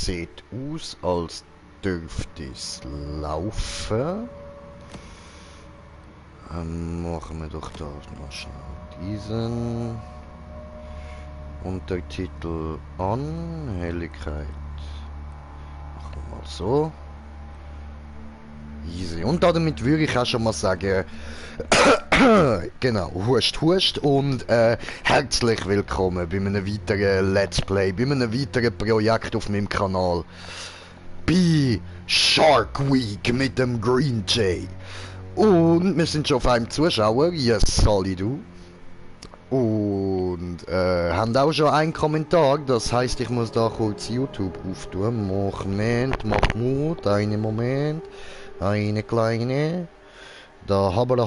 sieht aus, als dürfte es laufen. Machen wir doch da mal schnell diesen Untertitel an. Helligkeit. Machen wir mal so. Easy. Und damit würde ich auch schon mal sagen, genau, huscht, huscht und herzlich willkommen bei einem weiteren Let's Play, bei einem weiteren Projekt auf meinem Kanal. Bei Shark Week mit dem Green Jay. Und wir sind schon auf einem Zuschauer, yes, Sally du. Und haben auch schon einen Kommentar, das heißt, ich muss da kurz YouTube auftun. Moment, mach Mut, einen Moment. Eine kleine. Da habada.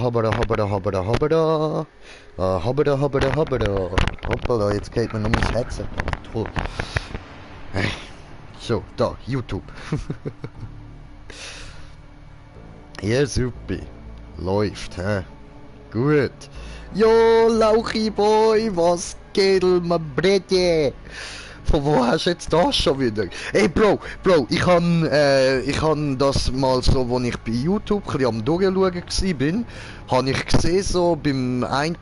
Hoppala, jetzt geht mir noch mein Headset. Toll. So, da, YouTube. Ja, super. Läuft, hä? Gut. Jo, Lauchi Boy, was geht, mein Bretje? Von wo hast du jetzt das schon wieder? Ey Bro, ich han das mal so, als ich bei YouTube ein bisschen am Durchschauen war, habe ich gesehen, so beim einen,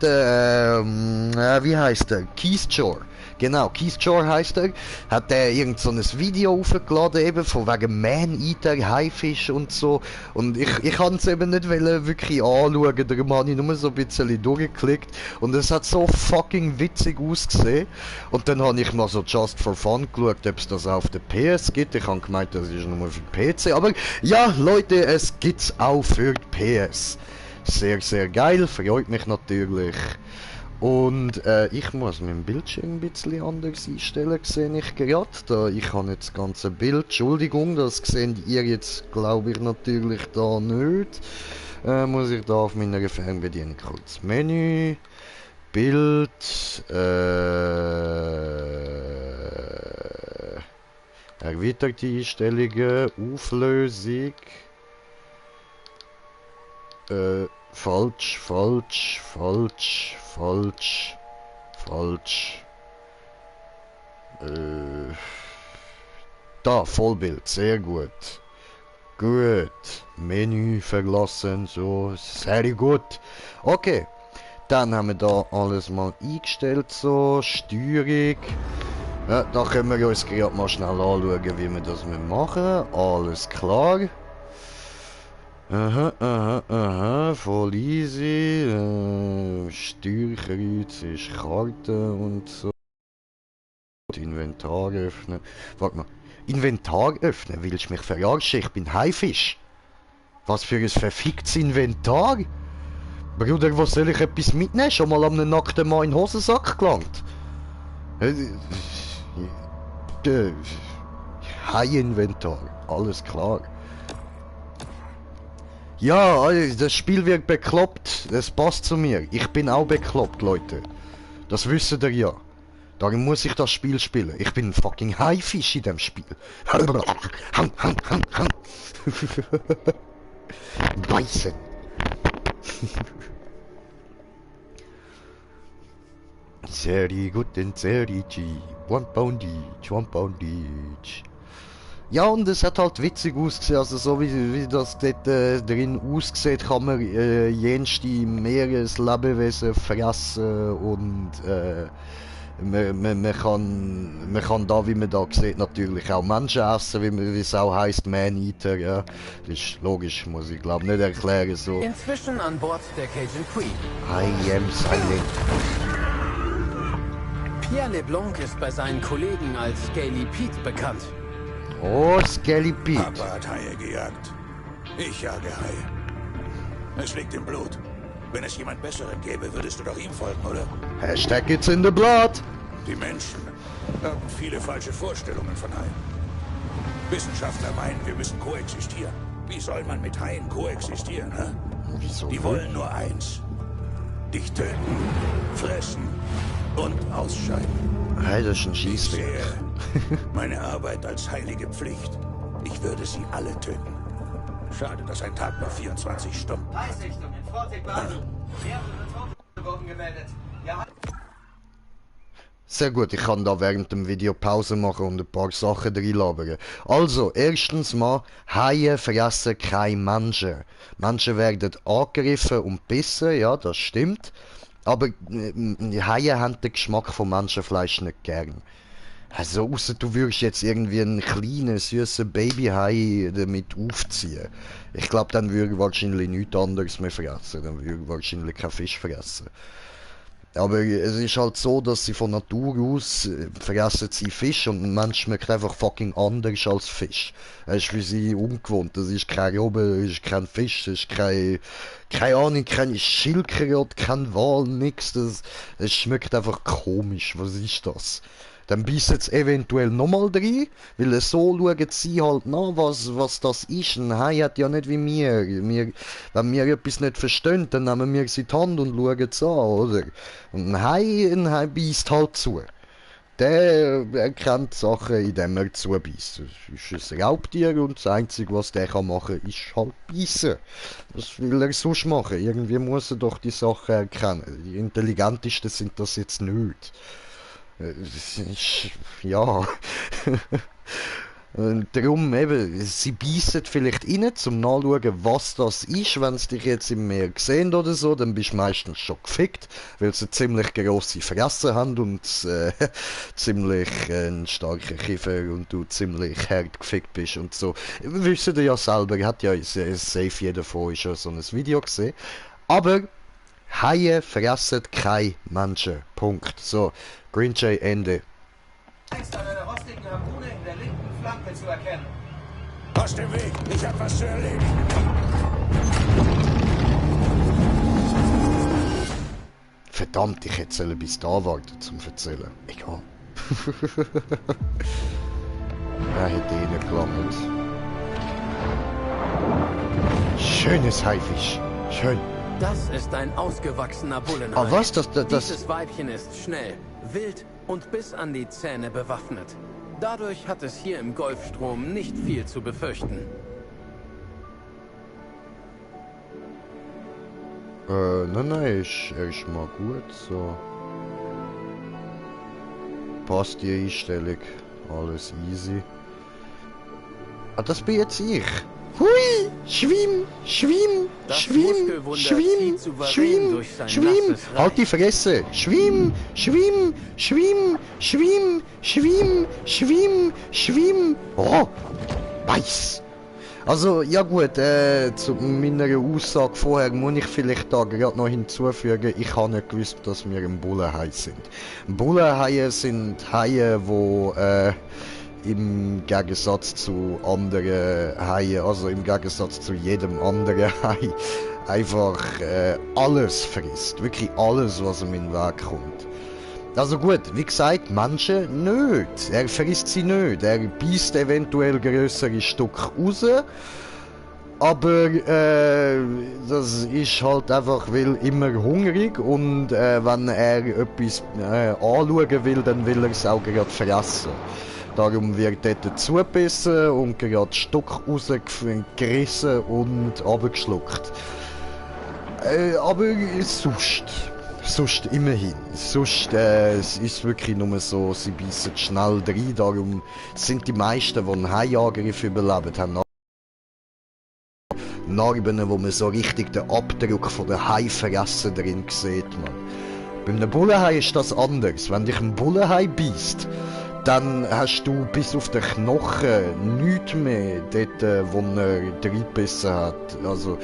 wie heisst der? Keyscore. Genau, Keyscore heisst er. Hat er irgend so ein Video aufgeladen, eben von wegen Man-Eater, Haifisch und so. Und ich kann es eben nicht wirklich anschauen, darum habe ich nur so ein bisschen durchgeklickt. Und es hat so fucking witzig ausgesehen. Und dann habe ich mal so just for fun geschaut, ob es das auf der PS gibt. Ich habe gemeint, das ist nur für PC. Aber ja, Leute, es gibt's auch für die PS. Sehr, sehr geil, freut mich natürlich. Und ich muss meinen Bildschirm ein bisschen anders einstellen, sehe ich gerade. Da ich habe jetzt das ganze Bild. Entschuldigung, das seht ihr jetzt, glaube ich, natürlich da nicht. Muss ich da auf meiner Fernbedienung kurz Menü, Bild, erweiterte Einstellungen, Auflösung. Falsch. Da, Vollbild, sehr gut. Gut. Menü verlassen, so, sehr gut. Okay. Dann haben wir da alles mal eingestellt, so, Steuerung. Ja, da können wir uns gerade mal schnell anschauen, wie wir das machen. Alles klar. Voll easy. Steuerkreuz ist Karte und so. Inventar öffnen. Warte mal. Inventar öffnen? Willst du mich verarschen? Ich bin Haifisch. Was für ein verficktes Inventar? Bruder, was soll ich etwas mitnehmen? Schon mal am nackten Mann in den Hosensack gelangt? Hai-Inventar. Alles klar. Ja, das Spiel wird bekloppt. Es passt zu mir. Ich bin auch bekloppt, Leute. Das wisst ihr ja. Darum muss ich das Spiel spielen. Ich bin ein fucking Haifisch in dem Spiel. Beißen. Sehr gut und sehr cheap. One pound each. Ja, und es hat halt witzig ausgesehen, also so wie das dort drin aussieht, kann man jenste Meereslebewesen fressen und man kann da, wie man da sieht, natürlich auch Menschen essen, wie es auch heisst, Man-Eater, ja. Das ist logisch, muss ich glaube nicht erklären, so. Inzwischen an Bord der Cajun Queen. I am silent. Pierre LeBlanc ist bei seinen Kollegen als Scaly Pete bekannt. Oh, Scaly Pete. Papa hat Haie gejagt. Ich jage Haie. Es liegt im Blut. Wenn es jemand Besseren gäbe, würdest du doch ihm folgen, oder? Hashtag it's in the blood. Die Menschen haben viele falsche Vorstellungen von Haien. Wissenschaftler meinen, wir müssen koexistieren. Wie soll man mit Haien koexistieren, hä? Wieso? Die wollen nur eins. Dich töten, fressen und ausscheiden. Hey, das ist ein Ich Schießweg. sehe meine Arbeit als heilige Pflicht. Ich würde sie alle töten. Schade, dass ein Tag nur 24 Stunden hat. Eisrichtung in Vorsicht behalten. Mehrere Tote wurden gemeldet. Ja. Sehr gut, ich kann da während dem Video Pause machen und ein paar Sachen reinlabern. Also, erstens mal, Haie fressen keine Menschen. Menschen werden angegriffen und bissen, ja, das stimmt. Aber Haie haben den Geschmack von Menschenfleisch nicht gern. Also, ausser du würdest jetzt irgendwie einen kleinen, süßen Babyhai damit aufziehen. Ich glaube, dann würde ich wahrscheinlich nichts anderes mehr fressen. Dann würde ich wahrscheinlich keinen Fisch fressen. Aber es ist halt so, dass sie von Natur aus fressen sie Fisch und ein Mensch schmeckt einfach fucking anders als Fisch. Es ist für sie ungewohnt. Das ist kein Robben, das ist kein Fisch, das ist keine Ahnung, kein Schildkröte, kein Wal, nix. Es schmeckt einfach komisch. Was ist das? Dann beißen sie eventuell nochmal rein, weil so schauen sie halt nach, was das ist. Ein Hai hat ja nicht wie wir. Wenn wir etwas nicht verstehen, dann nehmen wir es in die Hand und schauen es an, oder? Und ein Hai beißt halt zu. Der erkennt Sachen, indem er zubeißt. Das ist ein Raubtier und das Einzige, was der machen kann, ist halt beißen. Was will er sonst machen? Irgendwie muss er doch die Sachen erkennen. Die Intelligentesten sind das jetzt nicht. Ja. Und darum eben, sie beißen vielleicht rein, zum nachschauen, was das ist. Wenn sie dich jetzt im Meer sehen oder so, dann bist du meistens schon gefickt, weil sie ziemlich grosse Fresse haben und ziemlich einen starken Kiefer und du ziemlich hart gefickt bist und so. Wisst ihr ja selber, hat ja safe jeder von euch schon so ein Video gesehen. Aber Haie fressen keine Menschen. Punkt. So, Green Jay Ende. An einer rostigen Harpune in der linken Flanke zu erkennen. Aus dem Weg, ich hab was zu erledigen. Verdammt, ich hätte bis da warten zum Erzählen. Egal. Er hätte reingelangt. Schönes Haifisch. Schön. Das ist ein ausgewachsener Bullenhai. Ah, was? Dieses Weibchen ist schnell, wild und bis an die Zähne bewaffnet. Dadurch hat es hier im Golfstrom nicht viel zu befürchten. Nein, er ist mal gut, so. Passt die Einstellung, alles easy. Ah, das bin jetzt ich. Hui! Schwimm! Schwimm! Das Schwimm! Muskelwunder Schwimm! zieht souverän Schwimm! durch sein Schwimm! nasses Reich. Halt die Fresse! Schwimm! Schwimm! Schwimm! Schwimm! Schwimm! Schwimm! Schwimm! Oh! Weiß! Also, ja gut, zu meiner Aussage vorher muss ich vielleicht da gerade noch hinzufügen, ich habe nicht gewusst, dass wir ein Bullenhai sind. Bullenhaie sind Haie, die im Gegensatz zu anderen Haien, also im Gegensatz zu jedem anderen Hai, einfach alles frisst. Wirklich alles, was ihm in den Weg kommt. Also gut, wie gesagt, Menschen nicht. Er frisst sie nicht. Er beißt eventuell größere Stück raus. Aber das ist halt einfach, weil immer hungrig und wenn er etwas anschauen will, dann will er es auch gerade fressen. Darum wird dort zugebissen und gerade Stück rausgerissen und abgeschluckt. Aber sonst immerhin. Sonst es ist wirklich nur so, sie beißen schnell rein. Darum sind die meisten, die einen Haiangriff überlebt haben, Narben, wo man so richtig den Abdruck von der Haifresse drin sieht. Man. Bei einem Bullenhai ist das anders. Wenn dich ein Bullenhai beißt, dann hast du bis auf den Knochen nichts mehr dort, wo er reingebissen hat. Also,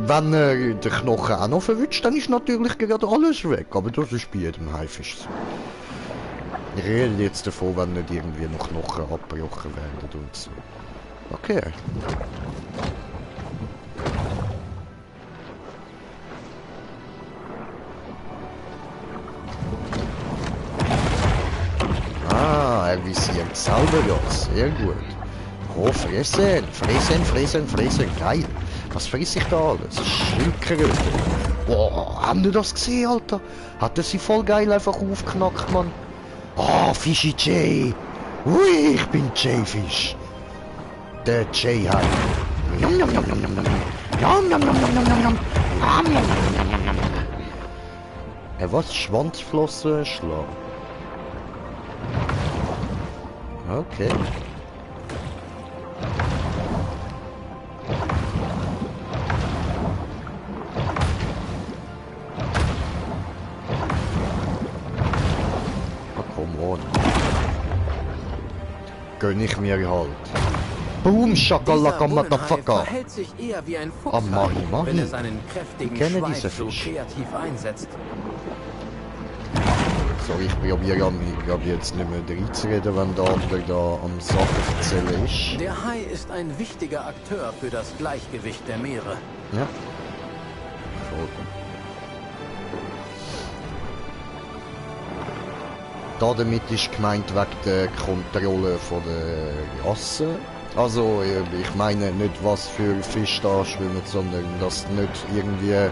wenn er den Knochen auch noch verwünscht, dann ist natürlich gerade alles weg. Aber das ist bei jedem Haifisch so. Ich rede jetzt davon, wenn nicht irgendwie noch Knochen abgebrochen werden und so. Okay. Ah, er visiert selber das. Sehr gut. Oh, fressen, fressen, fressen, fressen. Geil. Was fress ich da alles? Schildkröte. Boah, haben die das gesehen, Alter? Hat er sie voll geil einfach aufgeknackt, Mann. Oh, Fischi Jay. Ui, ich bin Jayfisch. Der Jay-Hai. Nom, nom, nom, nom, nom, nom. Nom, nom, nom, nom, nom, nom, nom. Nom, nom, nom, nom, nom, nom. Was? Schwanzflossen schlagen? Okay. Oh, come on. Gönn ich mir halt. Boom, Shakalaka, Dieser Bullenhai Motherfucker. verhält sich eher wie ein Ah, Fuchsrad, Mahi. wenn er seinen kräftigen Ich kenne Schweif diese so Fisch. kreativ einsetzt. So, ich probiere mich jetzt nicht mehr reinzureden, wenn der andere da am Sachen erzählen ist. Der Hai ist ein wichtiger Akteur für das Gleichgewicht der Meere. Ja. Voll. Damit ist gemeint wegen der Kontrolle von der Rasse. Also, ich meine nicht, was für Fische da schwimmen, sondern dass es nicht irgendwie eine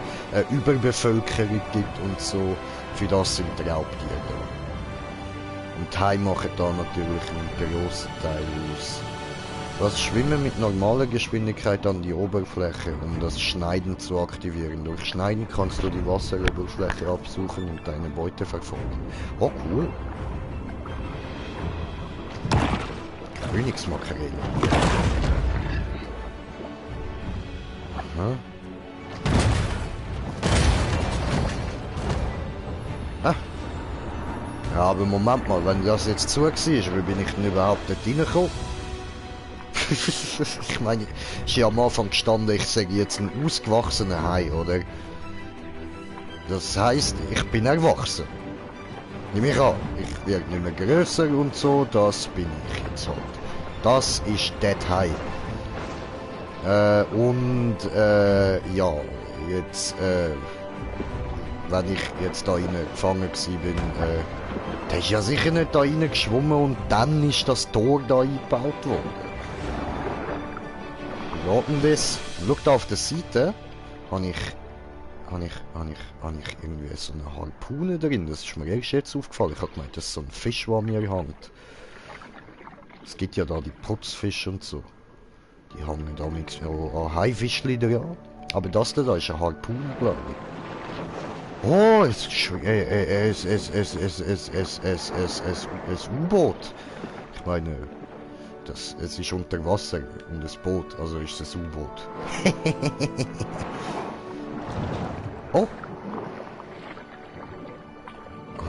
Überbevölkerung gibt und so. Für das sind die Raubtiere da. Und die Haie machen da natürlich einen grossen Teil aus. Das Schwimmen mit normaler Geschwindigkeit an die Oberfläche, um das Schneiden zu aktivieren. Durch Schneiden kannst du die Wasseroberfläche absuchen und deine Beute verfolgen. Oh, cool. Königsmakrele. Aha. Ah. Ja, aber Moment mal, wenn das jetzt zu war, wie bin ich denn überhaupt dort reingekommen? Ich meine, ist ja am Anfang gestanden, ich sage jetzt ein ausgewachsener Hai, oder? Das heisst, ich bin erwachsen. Nimm mich an, ich werde nicht mehr grösser und so, das bin ich jetzt halt. Das ist Dead Hai. Ja, jetzt, wenn ich jetzt da rein gefangen gsi bin, der ist ja sicher nicht da rein geschwommen und dann ist das Tor da eingebaut worden. Warten das. Schau da auf der Seite, habe ich irgendwie so eine Harpune drin. Das ist mir erst jetzt aufgefallen. Ich habe gemeint, das ist so ein Fisch, der an mir hängt. Es gibt ja da die Putzfische und so. Die hängen da mit an Haifischli dran. Aber das da ist eine Harpune, glaube ich. Oh, es U-Boot. Ich meine, es ist unter Wasser und das Boot, also ist es ein U-Boot. Oh.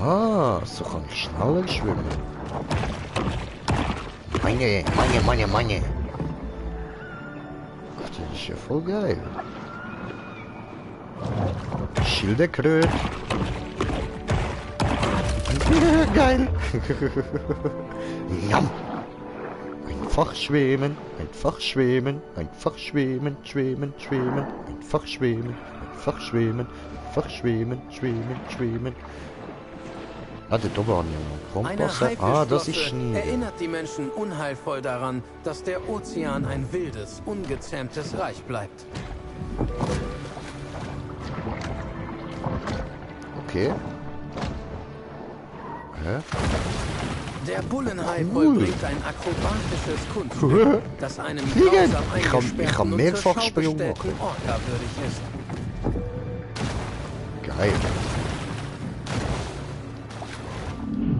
Ah, so kann ich schneller schwimmen. Meine. Ach, das ist ja voll geil. Schilderkröt. Geil. Jam. Einfach schwimmen, einfach schwimmen, einfach schwimmen, schwimmen, schwimmen, einfach schwimmen, einfach schwimmen, einfach schwimmen, schwimmen, schwimmen. Ah, der oben haben wir noch Kompass. Ah, das ist Schnee. Erinnert die Menschen unheilvoll daran, dass der Ozean ein wildes, ungezähmtes Reich bleibt. Okay. Hä? Der Bullenhai vollbringt ein akrobatisches Kunststück, das einem grausam eingesperrten und mehrfach zur Schau Sprung gestellten Orca würdig ist. Geil.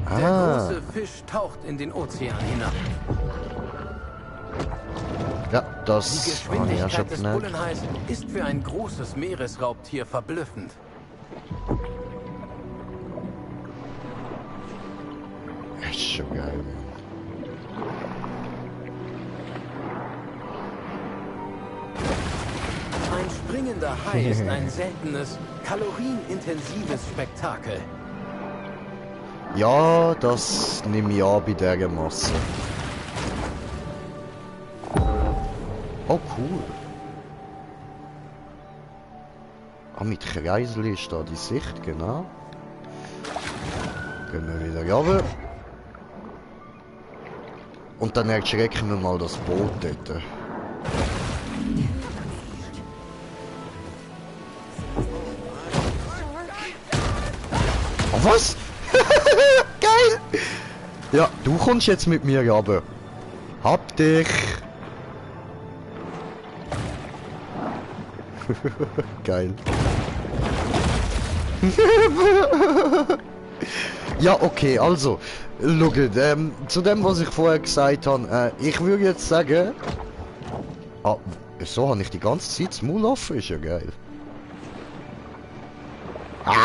Der Ah. große Fisch taucht in den Ozean hinab. Ja, Die das habe ich ja schon Geschwindigkeit des gemerkt. Bullenhais ist für ein großes Meeresraubtier verblüffend. Das ist schon geil, Mann. Ein springender Hai ist ein seltenes, kalorienintensives Spektakel. Ja, das nehme ich an bei dieser Masse. Oh, cool. Ah, mit Kreisel ist da die Sicht, genau. Gehen wir wieder runter. Und dann erschrecken wir mal das Boot dort. Oh, was? Geil! Ja, du kommst jetzt mit mir runter. Hab dich! Geil. Ja, okay, also, schaut, zu dem, was ich vorher gesagt habe, ich würde jetzt sagen... Ah, so habe ich die ganze Zeit das Maul offen, ist ja geil. Ah!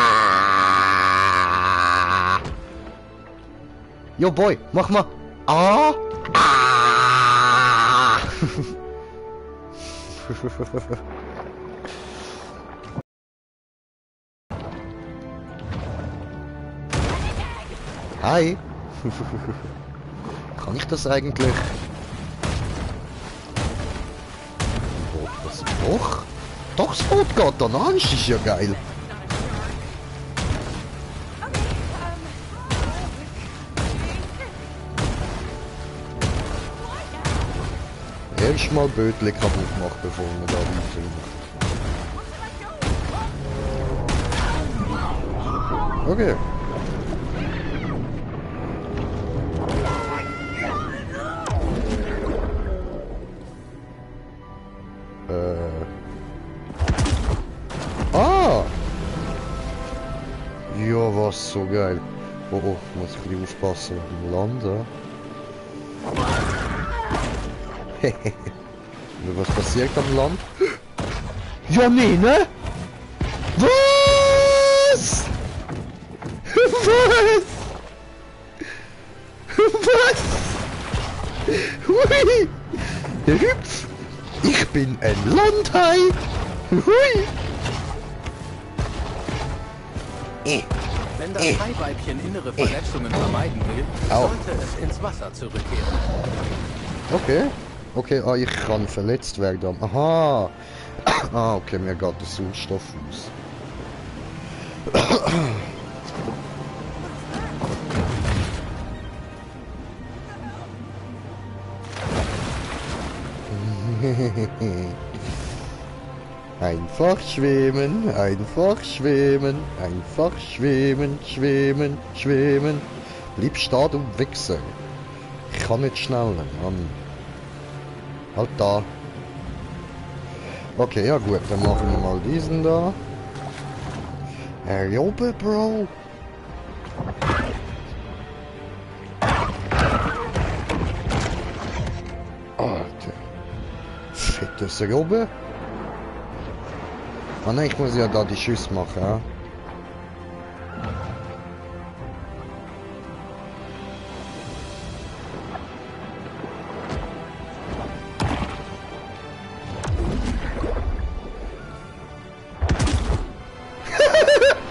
Jo, Boy, mach mal. Ah! Ah! Hi! Kann ich das eigentlich? Boot das doch? Doch, das Boot geht dann an, das ist ja geil. Erstmal Bötli kaputt machen, bevor wir da weitermachen. Okay. Ah! Ja, was so geil. Oh, oh, muss ich ein bisschen aufpassen beim Landen. Was passiert am Land? Ja, nee, ne? Was? Was? Was? Hui! Hüpf! Ich bin ein Landhai! Hui! Wenn das Haiweibchen innere Verletzungen vermeiden will, sollte es ins Wasser zurückkehren. Okay. Okay, ah, ich kann verletzt werden. Aha! Ah, okay, mir geht der Sauerstoff aus. Einfach schwimmen, einfach schwimmen, einfach schwimmen, schwimmen, schwimmen. Bleib stehen und wichsen. Ich kann nicht schneller, Mann. Halt da. Okay, ja gut, dann machen wir mal diesen da. Hey, oben, Bro. Alter. Fettes Robbe. Ah nein, ich muss ja da die Schüsse machen, ja.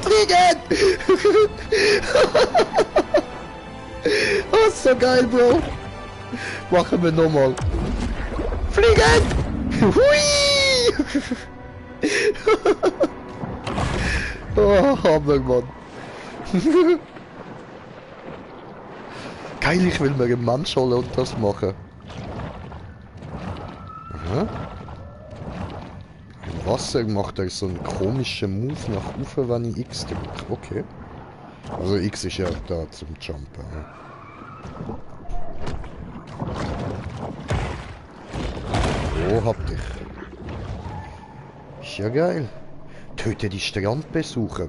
Fliegen! Oh, so geil, Bro. Machen wir nochmal. Fliegen! Hui! Oh, Hammer, Mann. Geil, ich will mir einen Mensch holen und das machen. Aha. Im Wasser macht er so einen komischen Move nach oben, wenn ich X drücke. Okay. Also X ist ja da zum Jumpen. Oh, hab dich. Ist ja geil. Töte die Strandbesucher.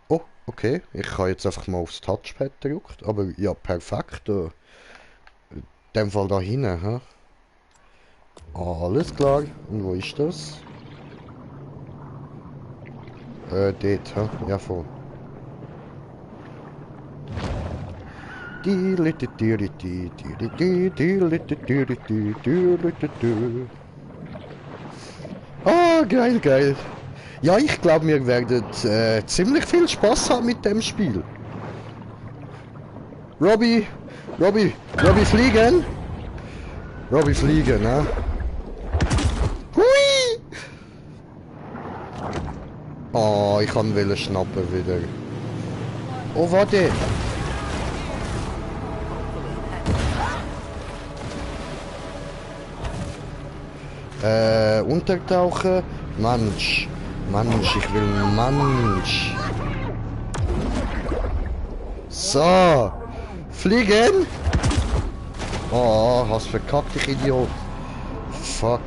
Oh, okay. Ich habe jetzt einfach mal aufs Touchpad gedrückt. Aber ja, perfekt. In dem Fall da hinten. Hä? Alles klar. Und wo ist das? Dort, hä? Ja, voll. Ah, geil, geil. Ja, ich glaube, wir werden ziemlich viel Spaß haben mit dem Spiel. Robby fliegen. Robby fliegen, ne? Hui! Oh, ich kann will schnappen wieder. Oh, warte. Untertauchen. Mensch. Mensch, ich will Mensch. So. Fliegen. Oh, hast verkackt, ich Idiot. Fuck.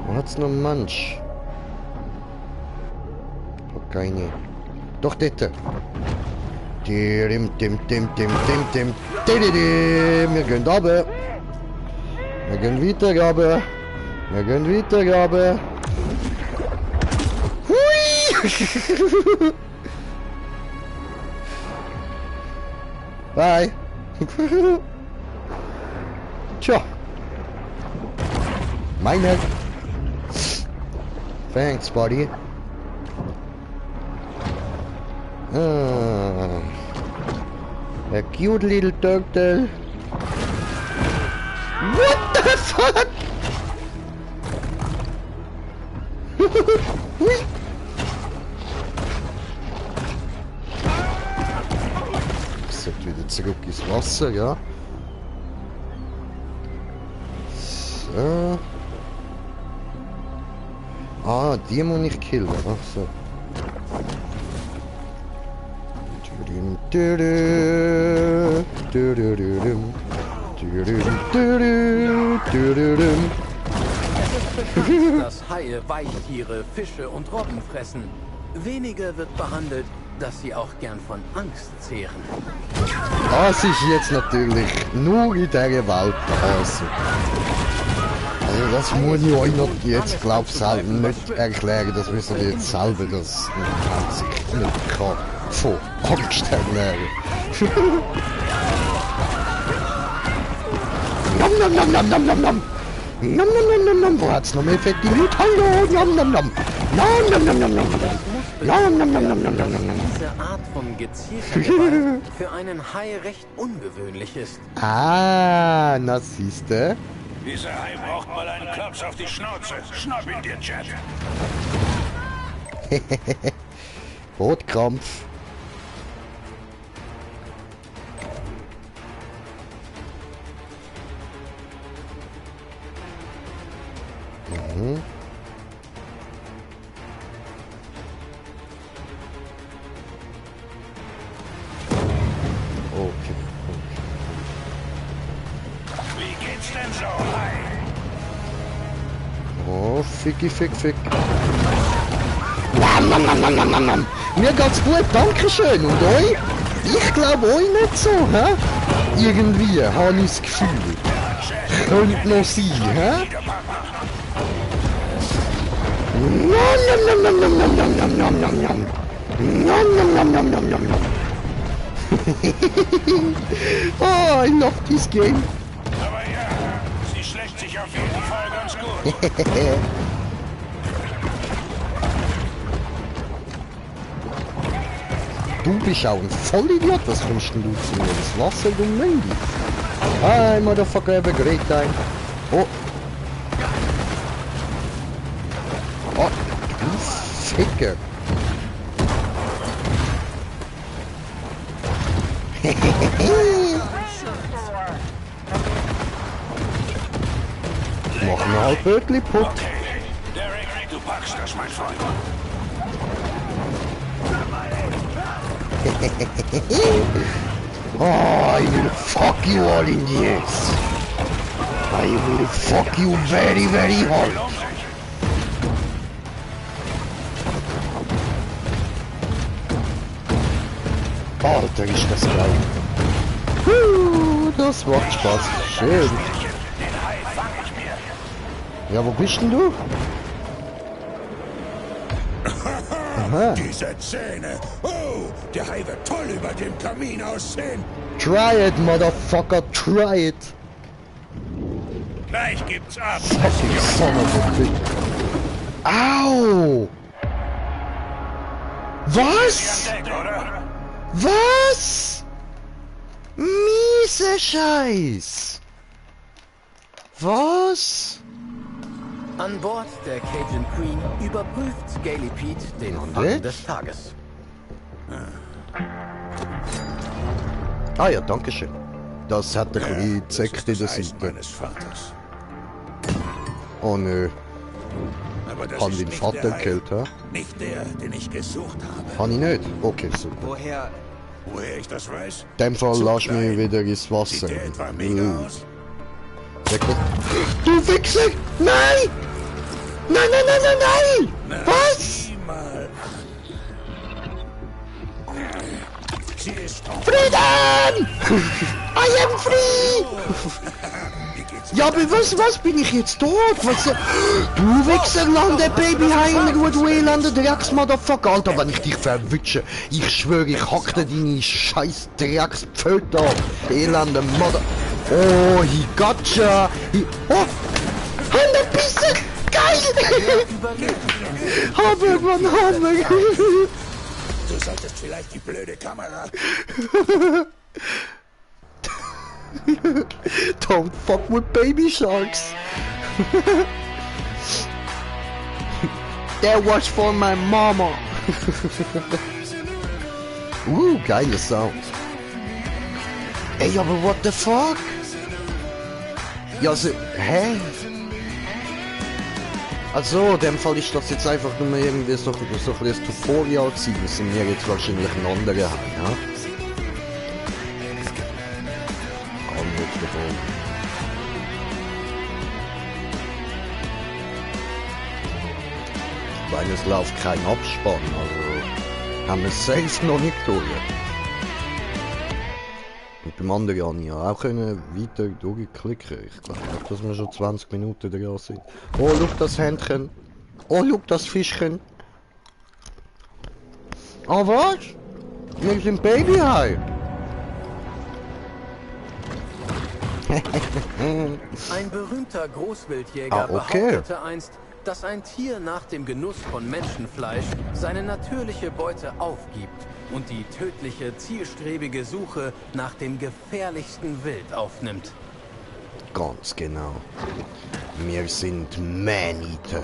Wo hat's noch einen Mensch? Keine. Doch, dort. Dim, dim, dim, dim, dim, dim. Wir gehen runter. Wir gehen weiter runter. Wir gehen weiter runter. Hui! Bye. Tja. Meine. Thanks, buddy. A cute little turtle. What the fuck? Sollte wieder zurück ins Wasser, ja. So. Ah, die muss ich killen. Ach so. Dass Haie Weichtiere, Fische und Robben fressen. Weniger wird behandelt, dass sie auch gern von Angst zehren. Das ist jetzt natürlich nur in dieser Welt also. Also das muss ich euch noch jetzt, glaube ich, selber nicht erklären. Das wisst ihr jetzt selber, dass man sich nicht kann von Angst ernähren. Nom nom nom nom nom nom nom. Nom nom nom nom nom. Wo hat's noch mehr fette Leute? Hallo, nom nom nom. Nom nom nom nom nom. Nom nom nom nom nom nom nom. Diese Art von gezielter Gewalt für einen Hai recht ungewöhnlich ist. Ah, na siehste. Dieser Hai braucht mal einen Klaps auf die Schnauze. Schnapp ihn dir, Jet. Rotkrampf. Mhm. Okay. Wie geht's denn so, Hai? Oh, ficki, fick, fick. Nam, nam, nam, nam, nam, nam, nam. Mir geht's gut, dankeschön. Und euch? Ich glaube euch nicht so, hä? Irgendwie, habe ich das Gefühl. Könnte noch sein, hä? Nom, nom, nom, nom, nom, nom, nom, nom, nom, nom. Nom, nom, nom, nom, nom, nom, nom. Oh, I love this game. Aber ja, sie schlägt sich auf jeden Fall ganz gut. Du bist auch ein Vollidiot, was kommst denn du zu mir ins Wasser, du Mensch? Hi, Motherfucker, have a great time. Oh. Oh, du Ficker. Mach mir halt wirklich putt. Okay, Derek, du packst das, mein Freund. Oh, I will fuck you all in the ass. I will fuck you very, very hard. Alter, ist das geil. Das macht Spaß. Schön. Den Hai fang ich mir. Ja, wo bist denn du? Aha. Diese Zähne. Oh, der Hai wird toll über dem Kamin aussehen. Try it, motherfucker, try it. Gleich gibt's ab. Fucking son of a bitch. Au! Was? Entdeckt, oder? Was? Miese Scheiß. Was? An Bord der Cajun Queen überprüft Scaly Pete den Und Fang jetzt? des Tages. Ah ja, danke schön. Das hat ein bisschen gezeckt in der das Eisen Seite. meines Vaters. Oh nö, Aber das haben ist den nicht Vater der Hai. gekillt, hä? Nicht der, den ich gesucht habe. Kann ich nicht? Okay, super. Woher? Woher ich das weiß? In dem Fall Zu lass mich klein. wieder ins Wasser. Sieht der etwa mega aus? Du Wichser! Nein! Nein, nein, nein, nein, nein! Was? Sieh mal an. Frieden! I am free! Wie geht's? Ja, aber was bin ich jetzt tot? Was? Du Wichserlande, Baby Heimruhe, du elende Drecks-Motherfucker. Alter, wenn ich dich verwünsche, ich schwöre, ich hack dir deine scheiß Dreckspföte ab. Elende Mother... Oh, he gotcha! Oh! Handelpisse! Geil! Hammer! Du solltest vielleicht die blöde Kamera... Don't fuck with baby sharks! That was for my mama! Geile Sound! Ey, aber what the fuck? Ja, also, hä? Also, in dem Fall ist das jetzt einfach nur irgendwie so ein bisschen Tutorial gewesen. Das sind wir jetzt wahrscheinlich ein anderer haben, ja? Weil es läuft kein Abspann, also haben wir es safe noch nicht durch. Und beim anderen habe ich ja auch können weiter durchklicken. Ich glaube nicht, dass wir schon 20 Minuten dran sind. Oh, schau das Händchen. Oh, schau das Fischchen. Ah, was? Wir sind Babyhai. Ein berühmter Großwildjäger behauptete einst, dass ein Tier nach dem Genuss von Menschenfleisch seine natürliche Beute aufgibt und die tödliche, zielstrebige Suche nach dem gefährlichsten Wild aufnimmt. Ganz genau. Wir sind Man-Eater.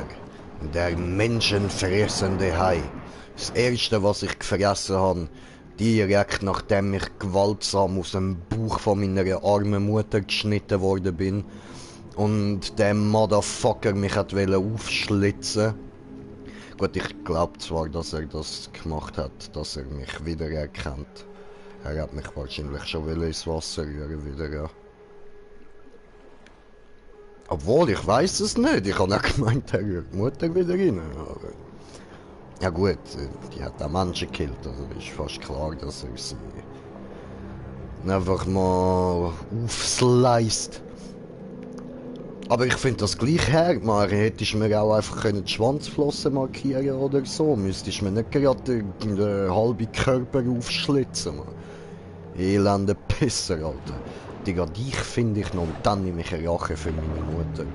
Der menschenfressende Hai. Das erste, was ich gefressen habe, direkt nachdem ich gewaltsam aus dem Bauch von meiner armen Mutter geschnitten worden bin und der Motherfucker mich hat aufschlitzen. Gut, ich glaube zwar, dass er das gemacht hat, dass er mich wiedererkennt. Er hat mich wahrscheinlich schon ins Wasser rühren wieder, ja. Obwohl, ich weiß es nicht. Ich habe auch gemeint, er rührt die Mutter wieder rein. Aber ja gut, die hat auch Menschen gekillt, also ist fast klar, dass er sie einfach mal aufsliced. Aber ich finde das gleich her, man hättest mir auch einfach die Schwanzflossen markieren oder so, müsstest mir nicht gerade den halben Körper aufschlitzen, man. Elende Pisser, Alter. Digga, dich finde ich noch und dann nehme ich eine Rache für meine Mutter.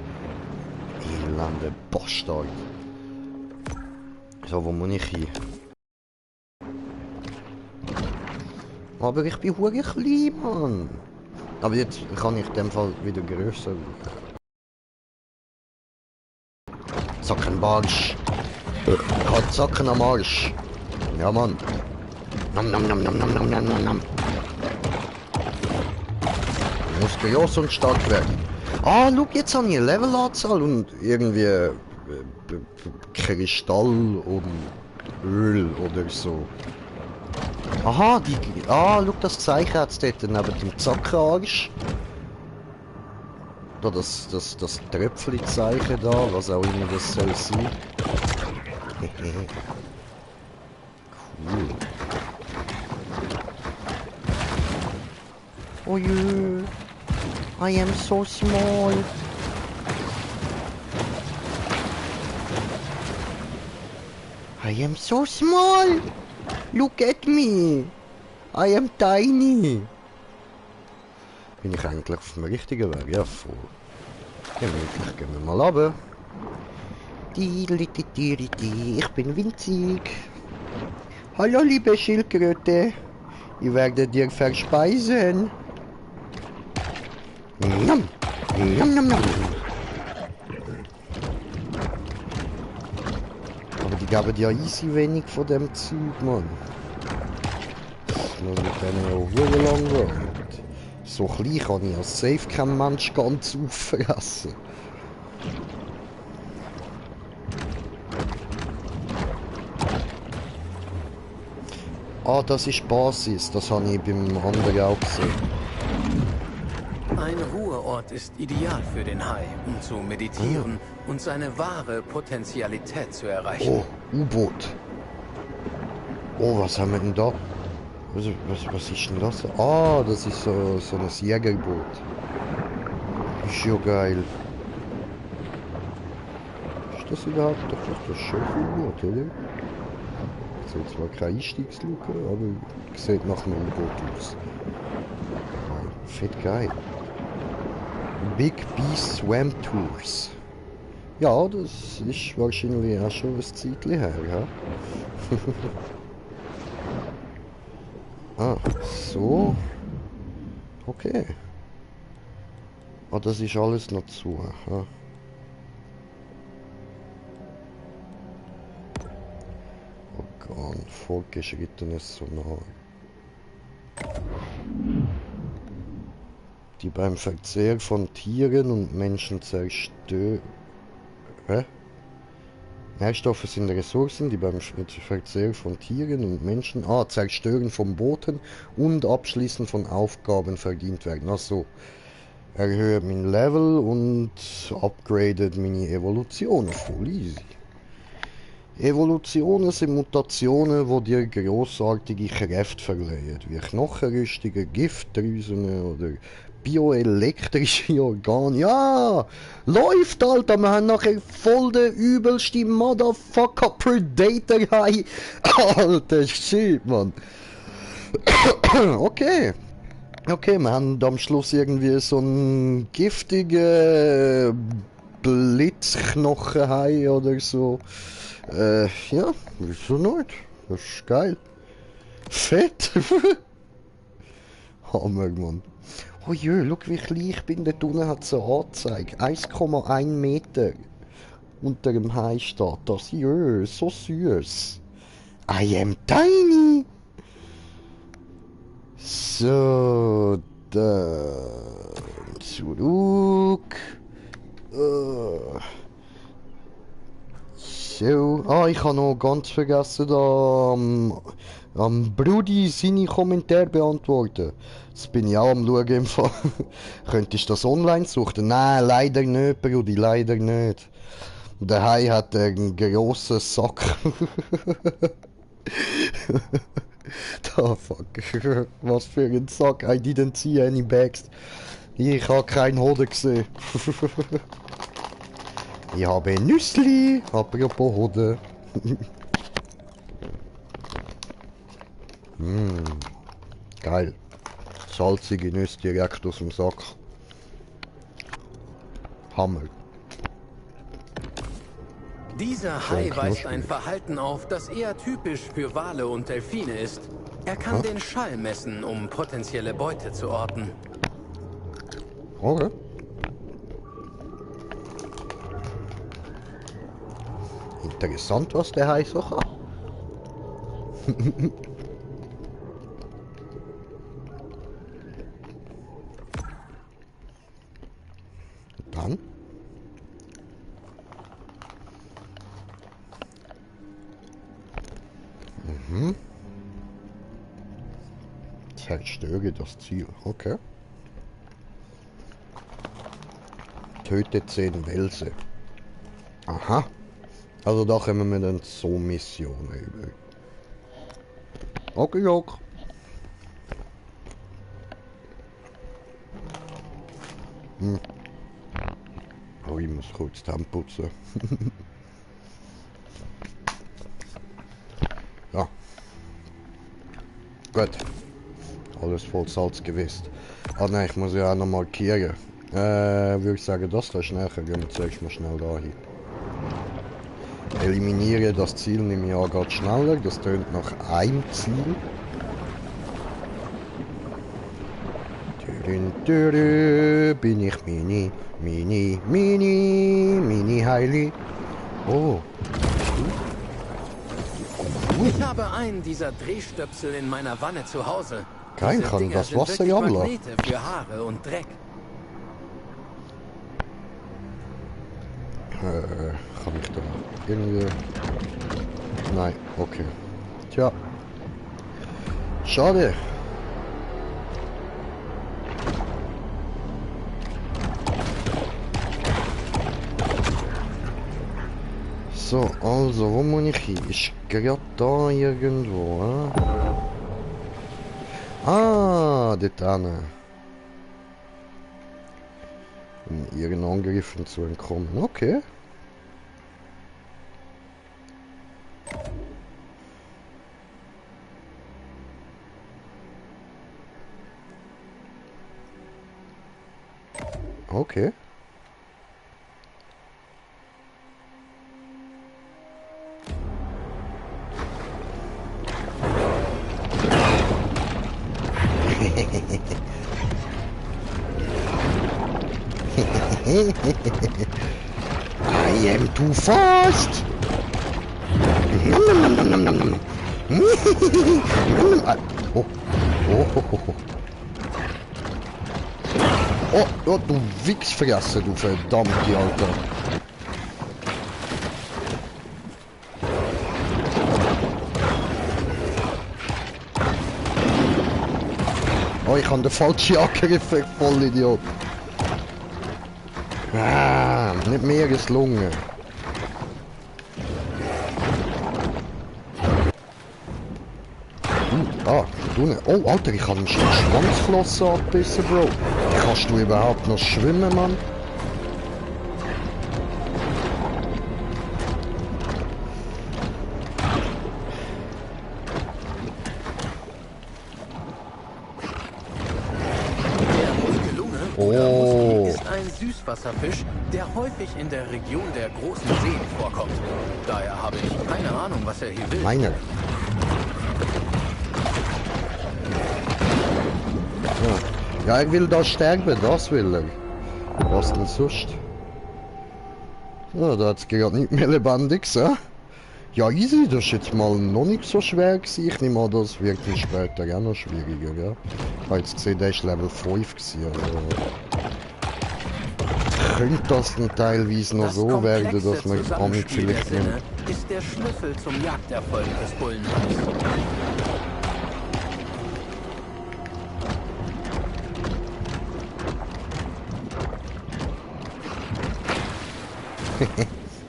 Elende Bastard. So, wo muss ich hin? Aber ich bin hure klein, Mann. Aber jetzt kann ich in dem Fall wieder grösser. Zackenbarsch. Ich hab Zacken am Arsch. Ja, Mann. Nom nom nom nom nom nom nom nom nom. Muskulös und stark werden. Ah, schau, jetzt habe ich eine Levelanzahl und irgendwie Kristall und Öl oder so. Aha, schau, das Zeichen hat es dort neben dem Zackenarsch. Da das Tröpfli-Zeichen da, was auch immer das soll sein. Cool. Oh je, I am so small. I am so small. Look at me. I am tiny. Bin ich eigentlich auf dem richtigen Weg? Ja, voll. Gemütlich, gehen wir mal runter. Ich bin winzig. Hallo, liebe Schildkröte. Ich werde dir verspeisen. Nom. Nom, nom, nom. Aber die gaben ja easy wenig von dem Zeug, Mann. Das muss mit denen ja sehr lang gehen. So klein kann ich als safe kein Mensch ganz auffressen. Ah, das ist Basis, das habe ich beim anderen auch gesehen. Ein Ruheort ist ideal für den Hai, um zu meditieren und seine wahre Potentialität zu erreichen. Oh, U-Boot. Oh, was haben wir denn da? Was ist denn das? Ah, das ist so ein Jägerboot. Ist ja geil. Ist das überhaupt doch das Schöffelboot, oder? Es hat zwar keine Einstiegsluke, aber sieht nach einem Boot aus. Fett geil. Big Beast Swam Tours. Ja, das ist wahrscheinlich auch schon ein Zeitchen her, ja. Ah, so. Okay. Ah, das ist alles noch zu. Aha. Organ, fortgeschrittenes Sonar. Die beim Verzehr von Tieren und Menschen zerstören. Hä? Nährstoffe sind Ressourcen, die beim Verzehr von Tieren und Menschen, Zerstören von Booten und Abschließen von Aufgaben verdient werden. Also erhöht mein Level und upgradet meine Evolutionen. Voll easy. Evolutionen sind Mutationen, die dir grossartige Kräfte verleihen, wie Knochenrüstungen, Giftdrüsen oder bioelektrische Organe. Ja, läuft, Alter, wir haben nachher voll den übelsten Motherfucker Predator. Alter, shit, Mann. Okay. Okay, wir haben am Schluss irgendwie so einen giftigen Blitzknochenhai oder so. Ja, wieso nicht? Das ist geil. Fett. Hammer, Mann. Oh jö, schau wie klein ich bin. Dort unten hat es eine Anzeige. 1,1 Meter unter dem Hai steht das. Jö, so süß. I am tiny. So, da. Zurück. So, ich habe noch ganz vergessen, da am Brudi seine Kommentare beantworten. Jetzt bin ich auch am Schauen im Fall. Könntest du das online suchen? Nein, leider nicht, Brudi, leider nicht. Der Hai hat einen grossen Sack. Da, fuck. Was für ein Sack. I didn't see any bags. Ich habe keinen Hoden gesehen. Ich habe ein Nüssli. Apropos Hoden. Geil. Salzige Nüsse direkt aus dem Sack. Hammer. Dieser Hai weist ein Verhalten auf, das eher typisch für Wale und Delfine ist. Er kann den Schall messen, um potenzielle Beute zu orten. Okay. Interessant, was der Hai so hat. Dann. Zerstöre das Ziel. Okay. Töte 10 Welse. Aha. Also da kommen wir dann so Missionen über. Okay, okay. Oh, ich muss kurz die Hände putzen. Ja. Gut. Alles voll Salz gewesen. Ah nein, ich muss ja auch noch markieren. Würde ich sagen, das da schnell gehen wir zuerst mal schnell da hin. Eliminiere das Ziel, nehme ich an, geht schneller. Das tönt nach einem Ziel. Bin ich Mini Heili. Oh. Ich habe einen dieser Drehstöpsel in meiner Wanne zu Hause. Kein kann das Wasser jammeln. Magnete für Haare und Dreck. Kann ich da irgendwie... Nein, okay. Tja. Schade. So, also, wo muss ich hin? Ist gerade da irgendwo, Ah, dort hinten. Um ihren Angriffen zu entkommen. Okay. Okay. I am too fast! Oh, oh, oh, du Wichsfresse, du verdammte Alter. Oh, ich habe den falschen angegriffen, Vollidiot. Ah, nicht mehr gelungen. Du nicht. Oh, Alter, ich habe einen Schwanzflossen abgebissen, Bro. Kannst du überhaupt noch schwimmen, Mann? Oh. Ist ein Süßwasserfisch, der häufig in der Region der großen Seen vorkommt. Daher habe ich keine Ahnung, was er hier will. Meine. Ja, er will da sterben, das will er. Was denn sonst? Ja, da hat es gerade nicht mehr lebendig, so. Ja, easy, das ist jetzt mal noch nicht so schwer gewesen. Ich nehme an, das wird dann später auch noch schwieriger, ja. Ich habe jetzt gesehen, der ist Level 5 gewesen, also... Könnte das dann teilweise noch so werden, dass man damit vielleicht nimmt. Ist der Schlüssel zum Jagderfolg des Bullenhais.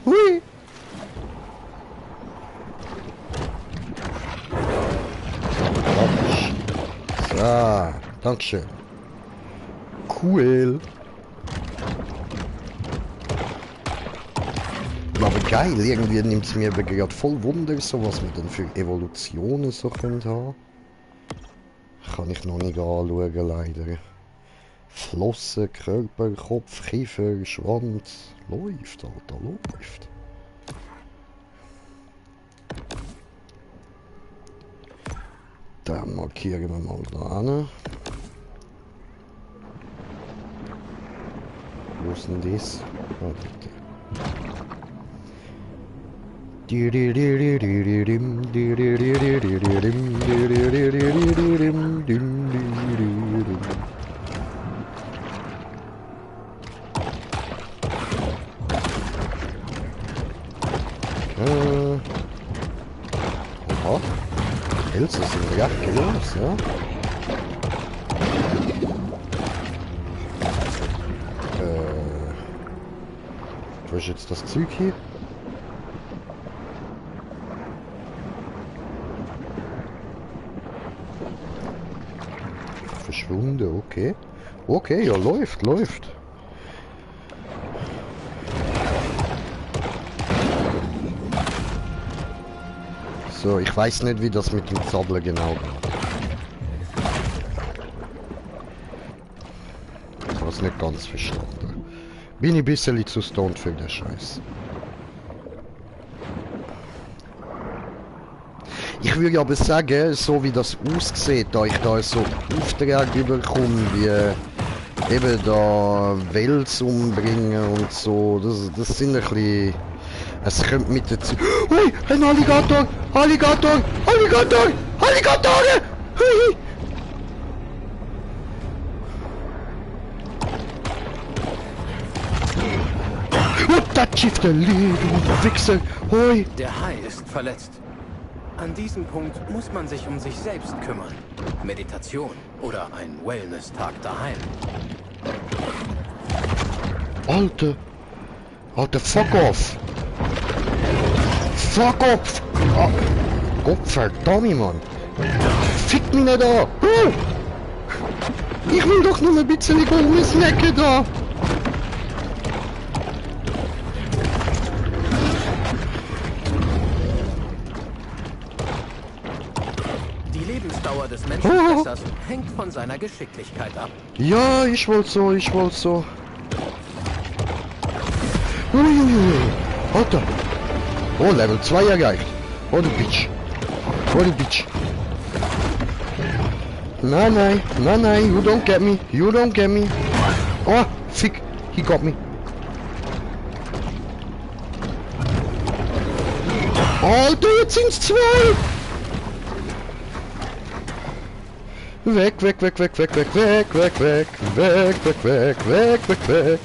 Hui! So, dankeschön. Cool. Aber geil, irgendwie nimmt es mir gerade voll Wunder, so was wir dann für Evolutionen so können haben. Kann ich noch nicht anschauen, leider. Flossen, Körper, Kopf, Kiefer, Schwanz. Läuft, Alter, läuft. Dann markieren wir mal da hin. Wo ist denn das? Ah, dort. Aha. Pilze sind recht groß, ja. Wo ist jetzt das Zeug hier? Verschwunden, okay. Okay, ja, läuft, läuft. So, ich weiß nicht, wie das mit dem Zappeln genau geht. Ich habe es nicht ganz verstanden. Bin ich ein bisschen zu stoned für den Scheiß. Ich würde aber sagen, so wie das aussieht, da ich da so Aufträge überkomme, wie eben da Wels umbringen und so, das sind ein bisschen... Es kommt mit der Zeit... Hui, ein Alligator! Alligator! Alligator! Alligator! Hui! Und das schifft der Leben, du Wichser! Hui! Der Hai ist verletzt. An diesem Punkt muss man sich um sich selbst kümmern. Meditation oder ein Wellness-Tag daheim. Alter! Alter, fuck off! Fuck off! Oh, Gottverdammt, Mann! Fick mich nicht an! Ich will doch nur ein bisschen rumsnacken da! Die Lebensdauer des Menschenfressers hängt von seiner Geschicklichkeit ab. Ja, ich wollte so, ich wollte so. Uiuiui. Alter! Oh, Level 2 erreicht! Oh, du Bitch! Oh, du Bitch! Nein, nein, nein, nein, you don't get me, you don't get me. Oh, fick, he got me. Alter, jetzt sind's zwei! Weg, weg, weg, weg, weg, weg, weg, weg, weg, weg, weg, weg, weg, weg, weg.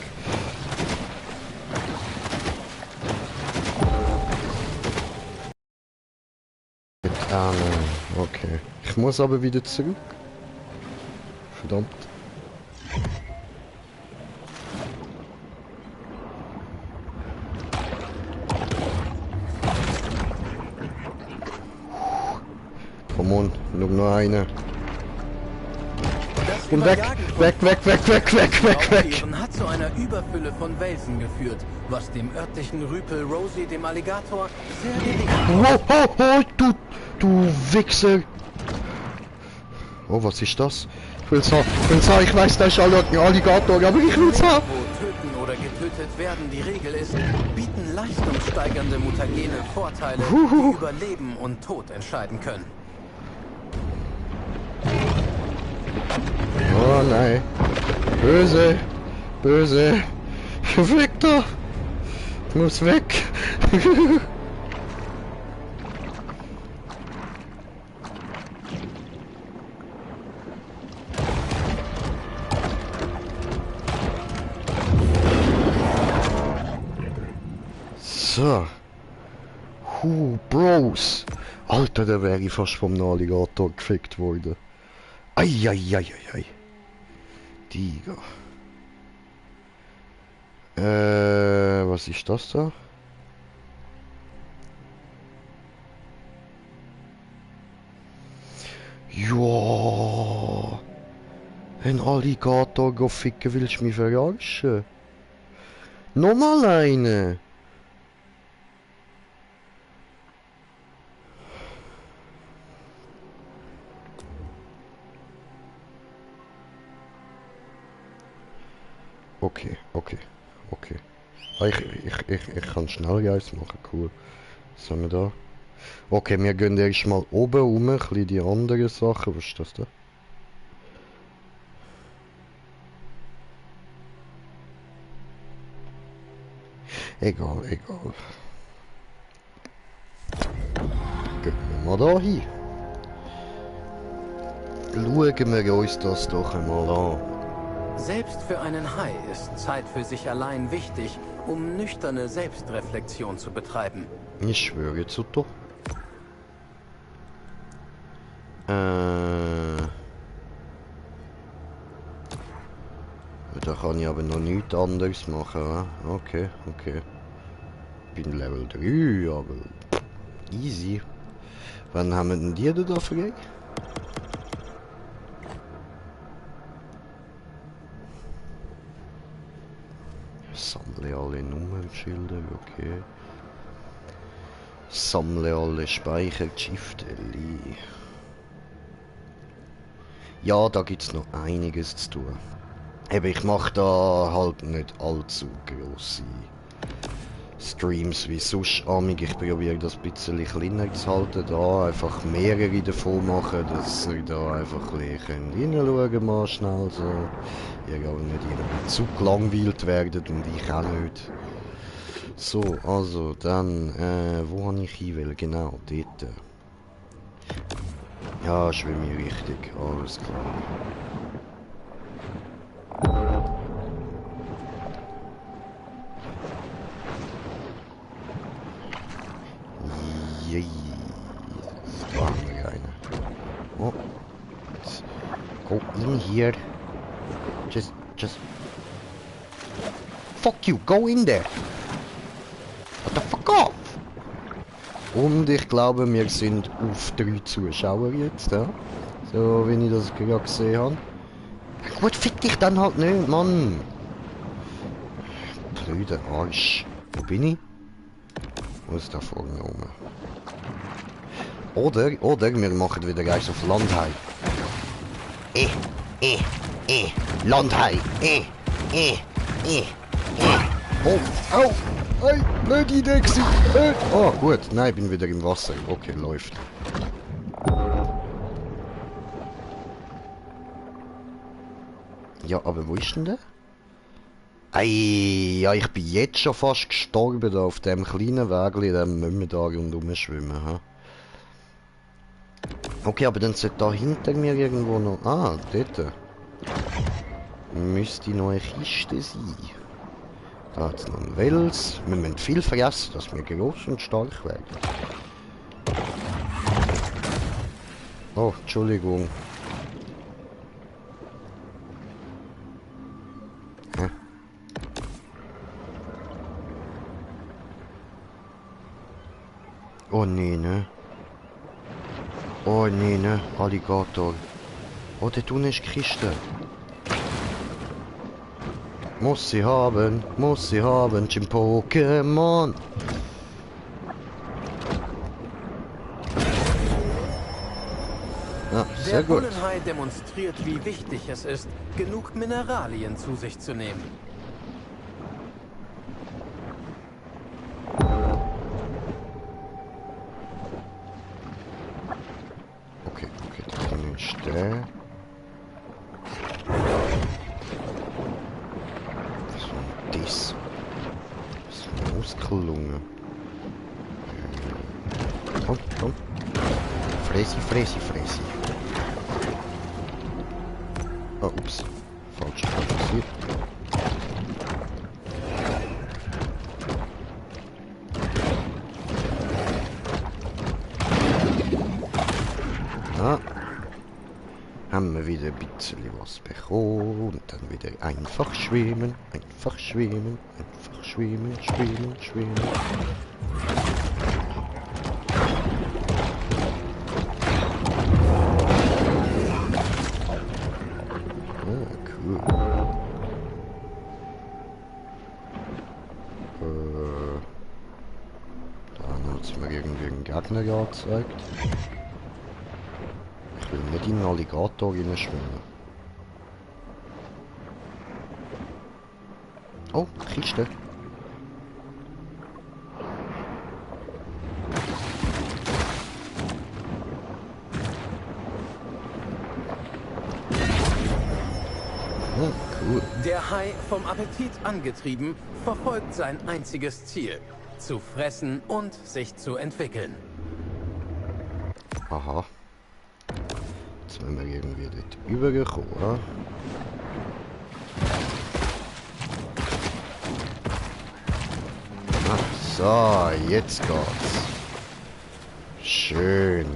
Ah, nein, okay. Ich muss aber wieder zurück. Verdammt. Come on, nur noch eine. Und weg, weg, weg, weg, weg, weg, weg, weg. Hat zu einer Überfülle von Welsen geführt, was dem örtlichen Rüpel Rosie, dem Alligator, sehr Oh, oh, oh, du Wichser. Oh, was ist das? Ich will's haben, ich weiß, da ist ein Alligator, aber ich will's haben. Wo töten oder getötet werden die Regel ist, bieten leistungssteigernde Mutagene Vorteile, die über Leben und Tod entscheiden können. Oh nein. Böse. Böse. Weg da. Ich muss weg. So. Bros. Alter, da wäre ich fast vom Alligator gefickt worden. Eieieiei. Tiger. Was ist das da? Ja. Ein Alligator go ficken, willst du mich verarschen? Nochmal eine. Okay. Ich kann Schnellgeist machen, cool. Was haben wir da? Okay, wir gehen erstmal oben rum, ein bisschen die anderen Sachen. Was ist das da? Egal. Gehen wir mal da hin. Schauen wir uns das doch einmal an. Selbst für einen Hai ist Zeit für sich allein wichtig, um nüchterne Selbstreflexion zu betreiben. Ich schwöre zu doch. Da kann ich aber noch nichts anderes machen, wa? Okay. Bin Level 3, aber easy. Wann haben wir denn die da frei? Sammle alle Nummernschilder, okay. Sammle alle Speicherschifterli. Ja, da gibt's noch einiges zu tun. Eben, ich mache da halt nicht allzu grosse Streams wie sonst amig. Ich probiere das ein bisschen kleiner zu halten, da einfach mehrere davon machen, dass ihr da einfach ein bisschen reinschauen mal schnell so. Ihr auch nicht irgendwie zu gelangweilt werdet und ich auch nicht. So, also dann, wo habe ich hin will? Genau, dort. Ja, schwimme ich richtig, alles klar. Yay. Da haben wir eine. Oh. Go in here. Just... Fuck you, go in there. What the fuck off? Und ich glaube, wir sind auf 3 Zuschauer jetzt, ja. So, wie ich das gerade gesehen habe. Ja, gut, fick dich dann halt nicht, Mann. Blöder Arsch. Wo bin ich? Wo ist da vorne oben? Oder wir machen wieder gleich auf Landhai. Landhai. Oh, au! Hey, blöde Idee gewesen. Oh, gut. Nein, ich bin wieder im Wasser. Okay, läuft. Ja, aber wo ist denn der? Ei, ja, ich bin jetzt schon fast gestorben da auf dem kleinen Wägli, da müssen wir da rundherum schwimmen. Ha? Okay, aber dann sollte da hinter mir irgendwo noch... Ah, dort. Müsste noch eine Kiste sein. Da hat es noch einen Wels. Wir müssen viel vergessen, dass wir groß und stark werden. Oh, Entschuldigung. Hä? Oh nee, ne? Oh nee, ne? Alligator. Oh, dort unten ist die Kiste. Muss sie haben, Jim Pokémon. Ja, sehr gut. Der Brunnenhai demonstriert, wie wichtig es ist, genug Mineralien zu sich zu nehmen. Okay, da ist der. Das ist eine Muskellunge. Komm. Fräsi. Oh, ups. Falsch passiert. Ah. Haben wir wieder ein bisschen was bekommen und dann wieder einfach schwimmen. Cool. Da hat es mir irgendwie einen Gegner gezeigt. Ich will nicht in einen Alligator schwimmen. Oh, Kiste. Oh, cool. Der Hai, vom Appetit angetrieben, verfolgt sein einziges Ziel: zu fressen und sich zu entwickeln. Aha. Jetzt sind wir irgendwie dort übergekommen, oder? Ach so, jetzt geht's. Schön.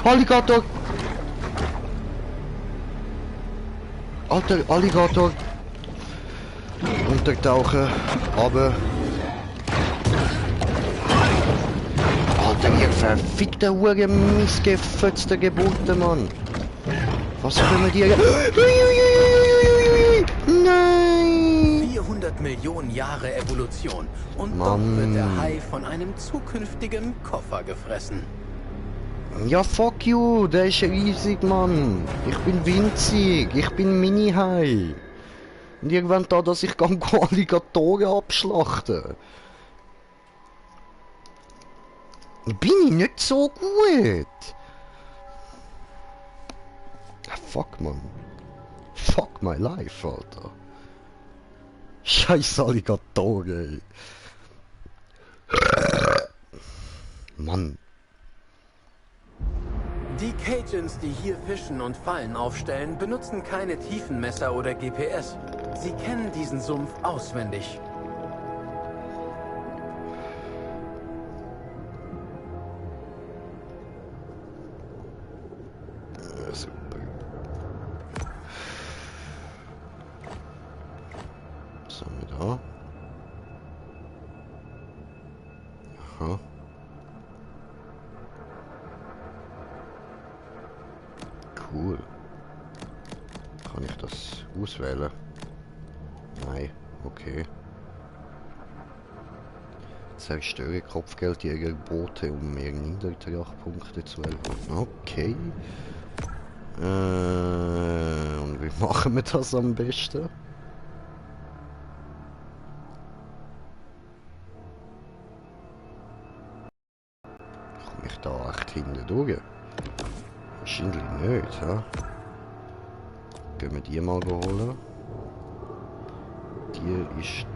Alligator! Alter, Alligator! Untertauchen, aber... Alter, ihr verfickter Hure missgefötzter Geburte, Mann! Was können die... Nein! 400 Millionen Jahre Evolution und Mann. doch wird der Hai von einem zukünftigen Koffer gefressen. Ja, fuck you, der ist riesig, Mann. Ich bin winzig, ich bin Mini-Hai. Und irgendwann da, dass ich Alligatoren abschlachten. Bin ich nicht so gut. Ah, fuck, Mann. Fuck my life, Alter. Scheiß Alligatoren, ey. Mann. Die Cajuns, die hier fischen und Fallen aufstellen, benutzen keine Tiefenmesser oder GPS. Sie kennen diesen Sumpf auswendig. Super. Was haben wir da? cool. Kann ich das auswählen? Nein, okay. Zerstöre Kopfgeldjägerboote, um mehr Niedertragpunkte zu erhalten. Okay. Und wie machen wir das am besten? Komme ich da echt hinten durch? Wahrscheinlich nicht, hä? Gehen wir die mal holen. Die ist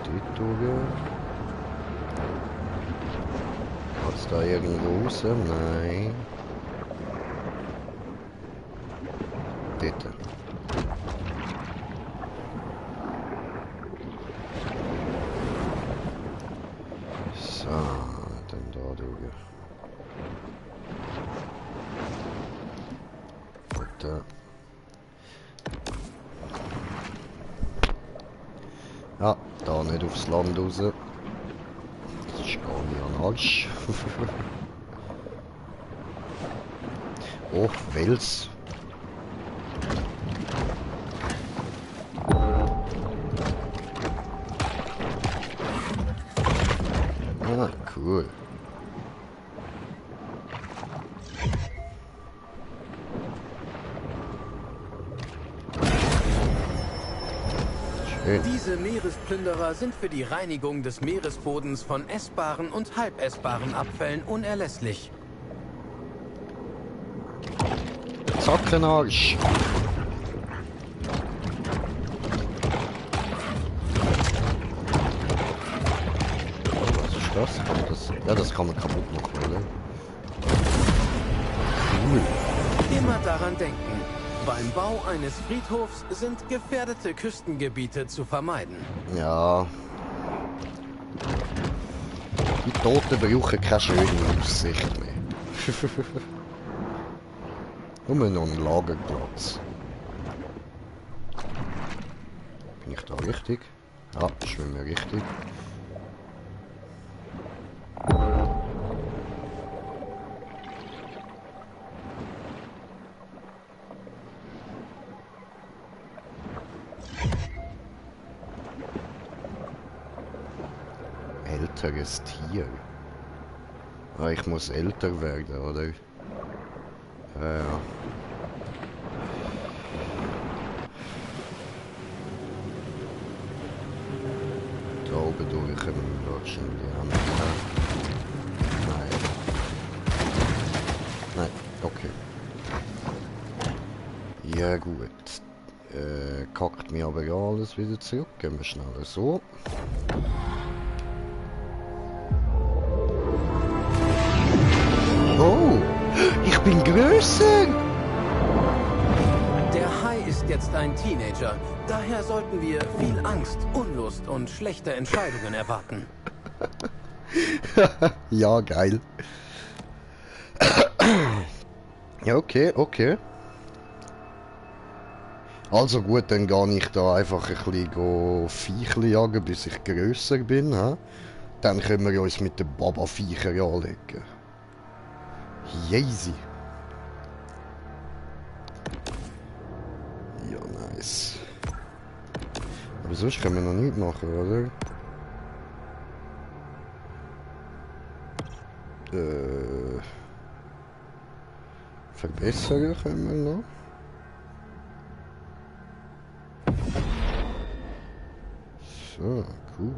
dort durch. Hat's da irgendwo raus? Nein. Dort. So, dann da durch. Dort. Ja, da nicht aufs Land raus. Das ist gar nicht an Arsch. Oh, Wels. Ah, cool. Schön. Diese Meeresplünderer sind für die Reinigung des Meeresbodens von essbaren und halbessbaren Abfällen unerlässlich. Zackenarsch. Was ist das? Ja, das kann man kaputt machen, oder? Cool. Immer daran denken. Beim Bau eines Friedhofs sind gefährdete Küstengebiete zu vermeiden. Ja. Die Toten brauchen keine schöne Aussicht mehr. Nur noch einen Lagerplatz. Bin ich da richtig? Ja, schwimmen wir richtig. Älteres Tier. Ah, ich muss älter werden, oder? Ja. Da oben durch können wir wahrscheinlich auch nicht. Nein. Nein, okay. Ja gut. Kackt mir aber alles wieder zurück. Gehen wir schneller so. Oh, ich bin größer! Der Hai ist jetzt ein Teenager. Daher sollten wir viel Angst, Unlust und schlechte Entscheidungen erwarten. Ja, geil. Ja, okay, okay. Also gut, dann gehe ich da einfach ein bisschen Viechli jagen, bis ich grösser bin. He? Dann können wir uns mit den Baba-Viecher anlegen. Easy. Ja, nice. Aber sonst können wir noch nichts machen, oder? Verbessern können wir noch. So, cool.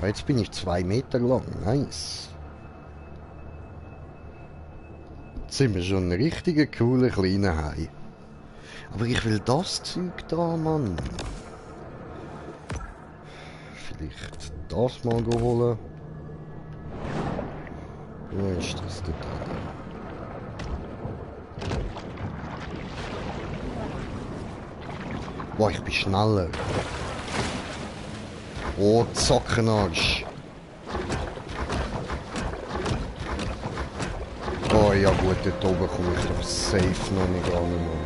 Jetzt bin ich 2 Meter lang. Nice. Jetzt sind wir schon ein richtiger cooler kleiner Hai. Aber ich will das Zeug da, Mann. Vielleicht das mal holen. Wo ist das denn da? Boah, ich bin schneller. Oh, Zackenarsch. Oh ja gut, dort oben komme ich doch safe noch nicht an, Mann.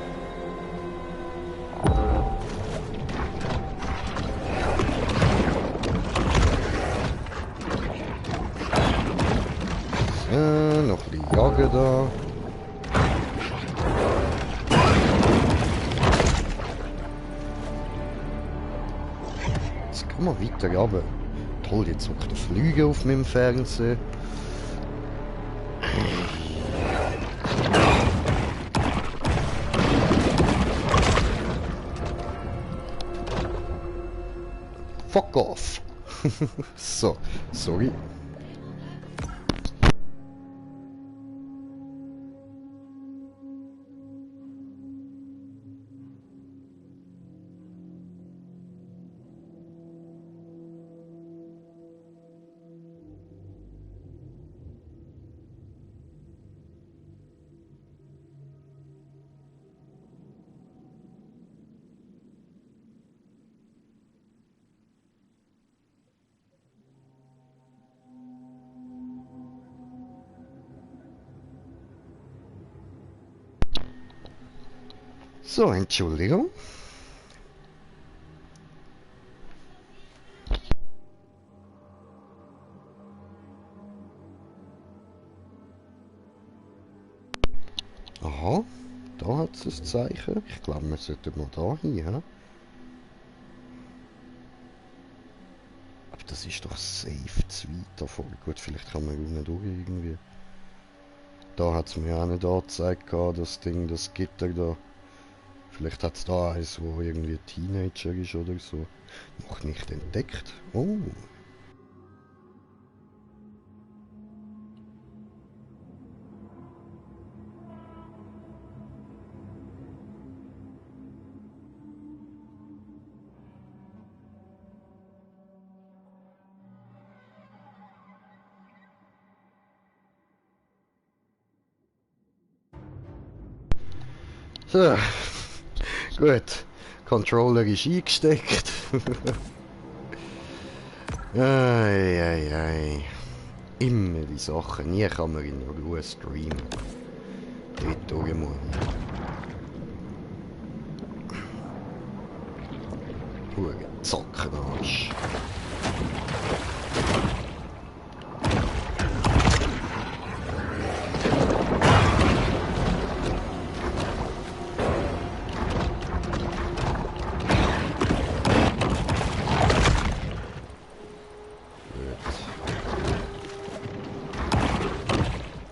So, noch ein bisschen jagen da. Schon mal weiter runter. Toll, jetzt hockt der Flüge auf meinem Fernseher. Fuck off. So, sorry. So, Entschuldigung. Aha, da hat es ein Zeichen. Ich glaube, wir sollten mal da hin. He? Aber das ist doch safe zu weit davon. Gut, vielleicht kann man unten durch irgendwie. Da hat es mir auch nicht angezeigt, das Ding, das Gitter da. Vielleicht hat es da eins, wo irgendwie ein Teenager ist oder so. Noch nicht entdeckt. Oh. So. Gut, Controller ist eingesteckt. Ei. Immer die Sachen, nie kann man in Ruhe streamen. Dort durch muss ich. Zackenarsch.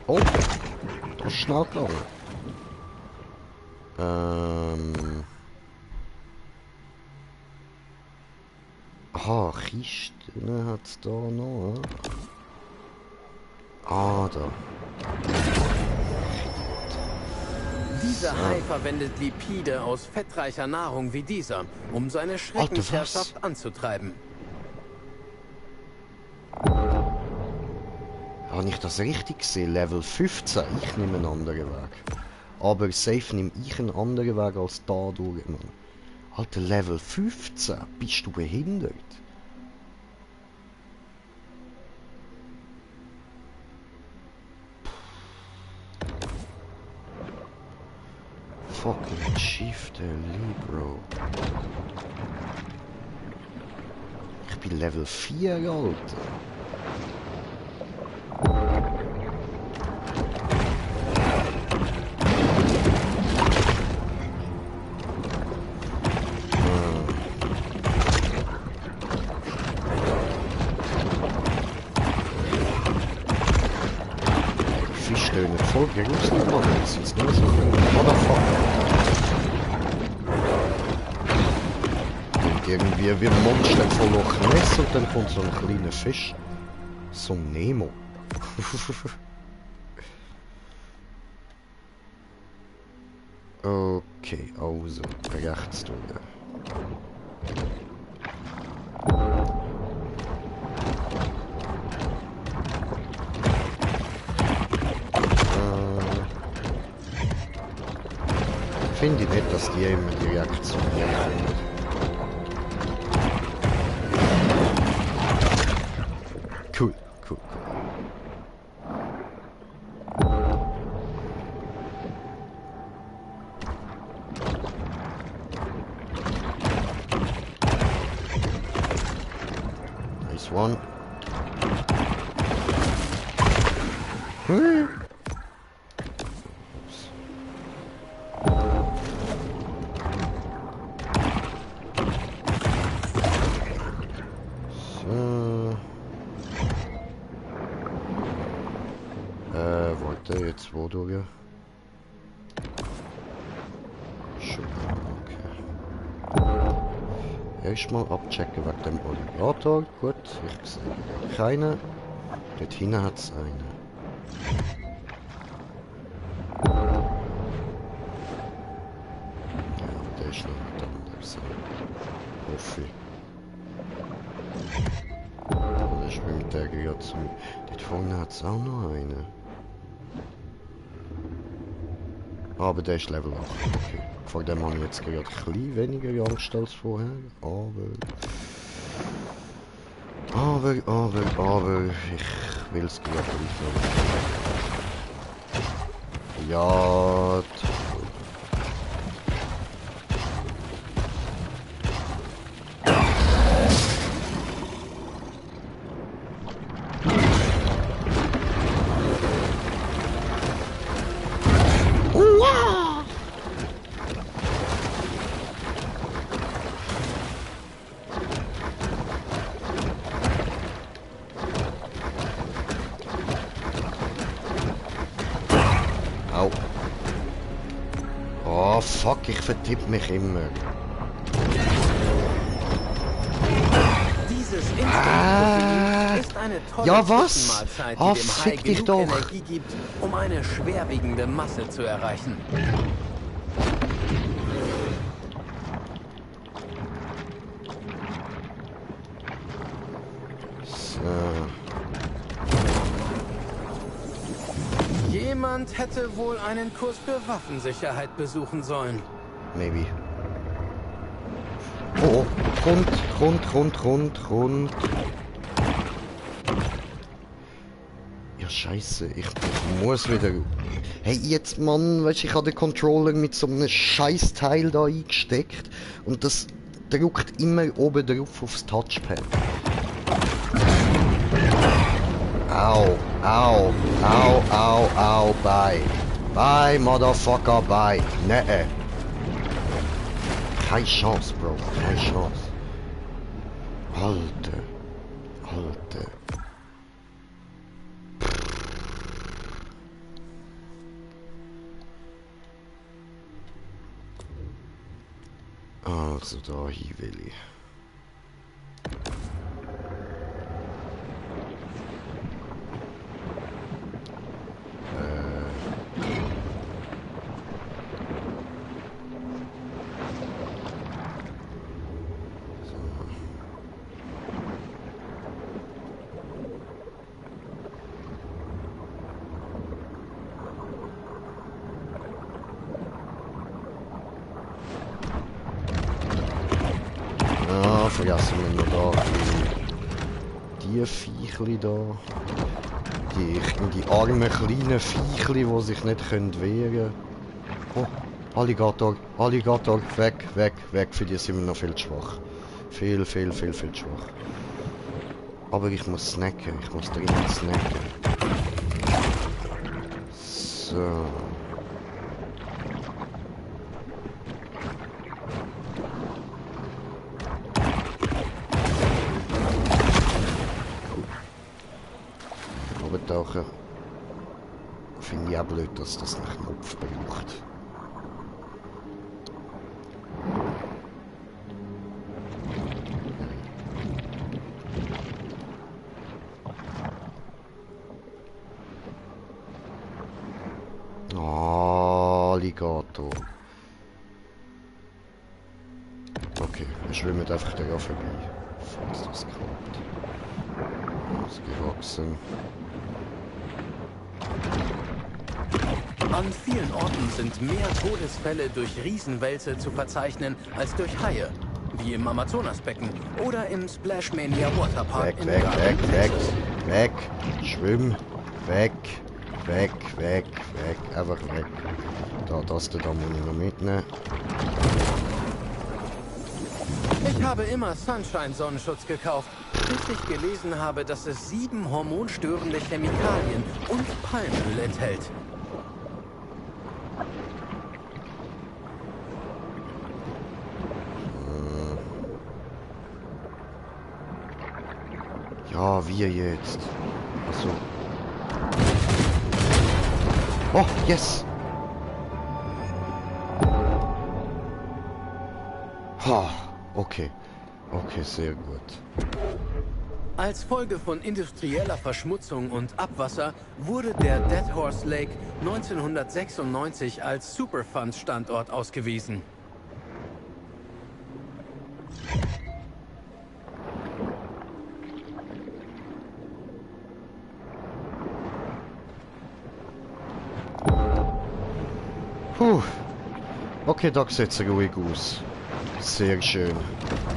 Oh, das ist schnell gegangen. Aha, Kisten hat es da noch. Ah, da. Dieser Hai verwendet Lipide aus fettreicher Nahrung wie dieser, um seine Schreckensherrschaft anzutreiben. Habe ich das richtig gesehen? Level 15, ich nehme einen anderen Weg. Aber safe nehme ich einen anderen Weg als da durch, Mann. Alter, Level 15, bist du behindert? Fucking Shift Libro. Ich bin Level 4, Alter. Fischstöhne voll gerüstet, Mann. Das ist nur so ein Motherfucker. Und irgendwie wie ein Monster von Loch Ness und dann kommt so ein kleiner Fisch. So ein Nemo. Okay, also, rechts durch. Finde ich nicht, dass die immer direkt zu mir kommen. Cool. Nice one. wo durch? Schon, okay. Erstmal abchecken wegen dem Alligator. Gut, ich sehe keinen. Dort hinten hat es einen. Ja, der ist noch nicht anders. Hoffe ich. Oder schwimmt der gerade zu mir? Dort vorne hat es auch noch einen. Aber der ist Level 8. Okay. Vor dem habe ich jetzt gerade ein bisschen weniger Angst als vorher. Aber ich will es gerade liefern. Ja. Au. Oh fuck, ich vertipp mich immer. Dieses Instinktprotein ist eine tolle ja, was? Zwischenmahlzeit, die Oh, dem Hai fick dich genug doch. Energie gibt, um eine schwerwiegende Masse zu erreichen. So. Jemand hätte wohl einen Kurs für Waffensicherheit besuchen sollen. Maybe. Oh, rund. Ja, scheiße, ich muss wieder... Hey, jetzt, Mann, weißt du, ich habe den Controller mit so einem Scheißteil da eingesteckt und das drückt immer oben drauf aufs Touchpad. Au, bye. Bye, Motherfucker, bye. Nee. Keine Chance, Bro, keine Chance. Alter. Also, da hier will ich. Vergessen wir noch da die Viechli da. Die armen kleinen Viechli, die sich nicht wehren können. Oh, Alligator, weg. Für die sind wir noch viel zu schwach. Viel schwach. Aber ich muss snacken, ich muss dringend snacken. So. Tauchen. Finde ich auch blöd, dass das nach Knopf braucht. Oh, Alligator. Okay, wir schwimmen einfach daran vorbei. Falls das klappt. Ausgewachsen. An vielen Orten sind mehr Todesfälle durch Riesenwälze zu verzeichnen als durch Haie, wie im Amazonasbecken oder im Splashmania Waterpark in Weg, schwimm, weg, einfach weg. Da muss ich noch mitnehmen. Ich habe immer Sunshine-Sonnenschutz gekauft, bis ich gelesen habe, dass es 7 hormonstörende Chemikalien und Palmöl enthält. Ja, wir jetzt. Achso. Oh, yes! Ha, okay. Okay, sehr gut. Als Folge von industrieller Verschmutzung und Abwasser wurde der Dead Horse Lake 1996 als Superfund-Standort ausgewiesen. Puh. Okay, da sieht es ruhig aus. Sehr schön.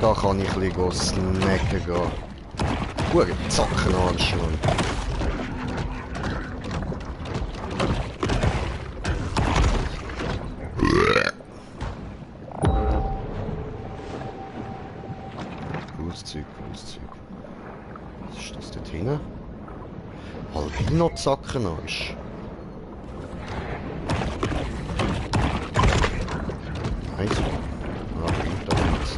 Da kann ich ein bisschen snacken gehen. Gut, Zackenarsch, Mann. Cooles Zeug, cooles Zeug. Was ist das dort hinten? Albino-Zackenarsch. Nice. Ah, da geht's.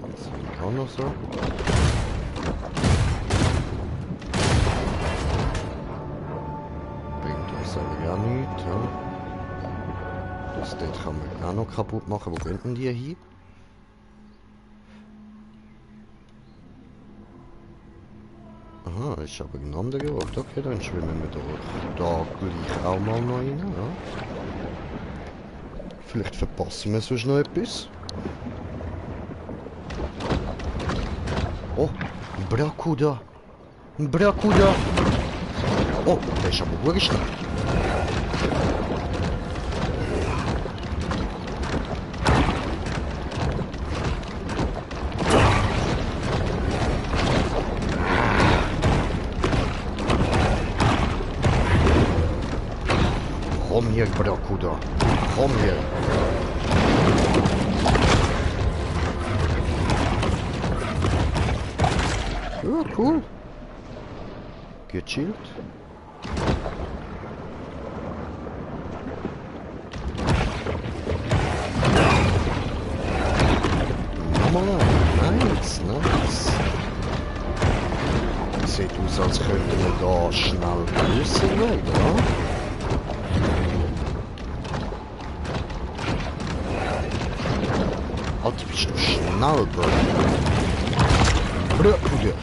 Jetzt habe ich auch noch so. Bringt uns aber ja nichts, ja. Das dort kann man auch noch kaputt machen. Wo gehen denn die hin? Aha, ist aber ein anderer Ort. Okay, dann schwimmen wir da gleich auch mal noch rein. Ja. Vielleicht verpassen wir sonst noch etwas. Oh, ein Bracuda. Ein Bracuda. Oh, der ist aber gut schnell. Komm hier, Bracuda. Komm hier. Ja, cool. Gechillt. Nochmal ein. Nice, nice. Sieht aus, als könnten wir da schnell größer werden, oder? Alter, bist du schnell, Bro. Bracuda.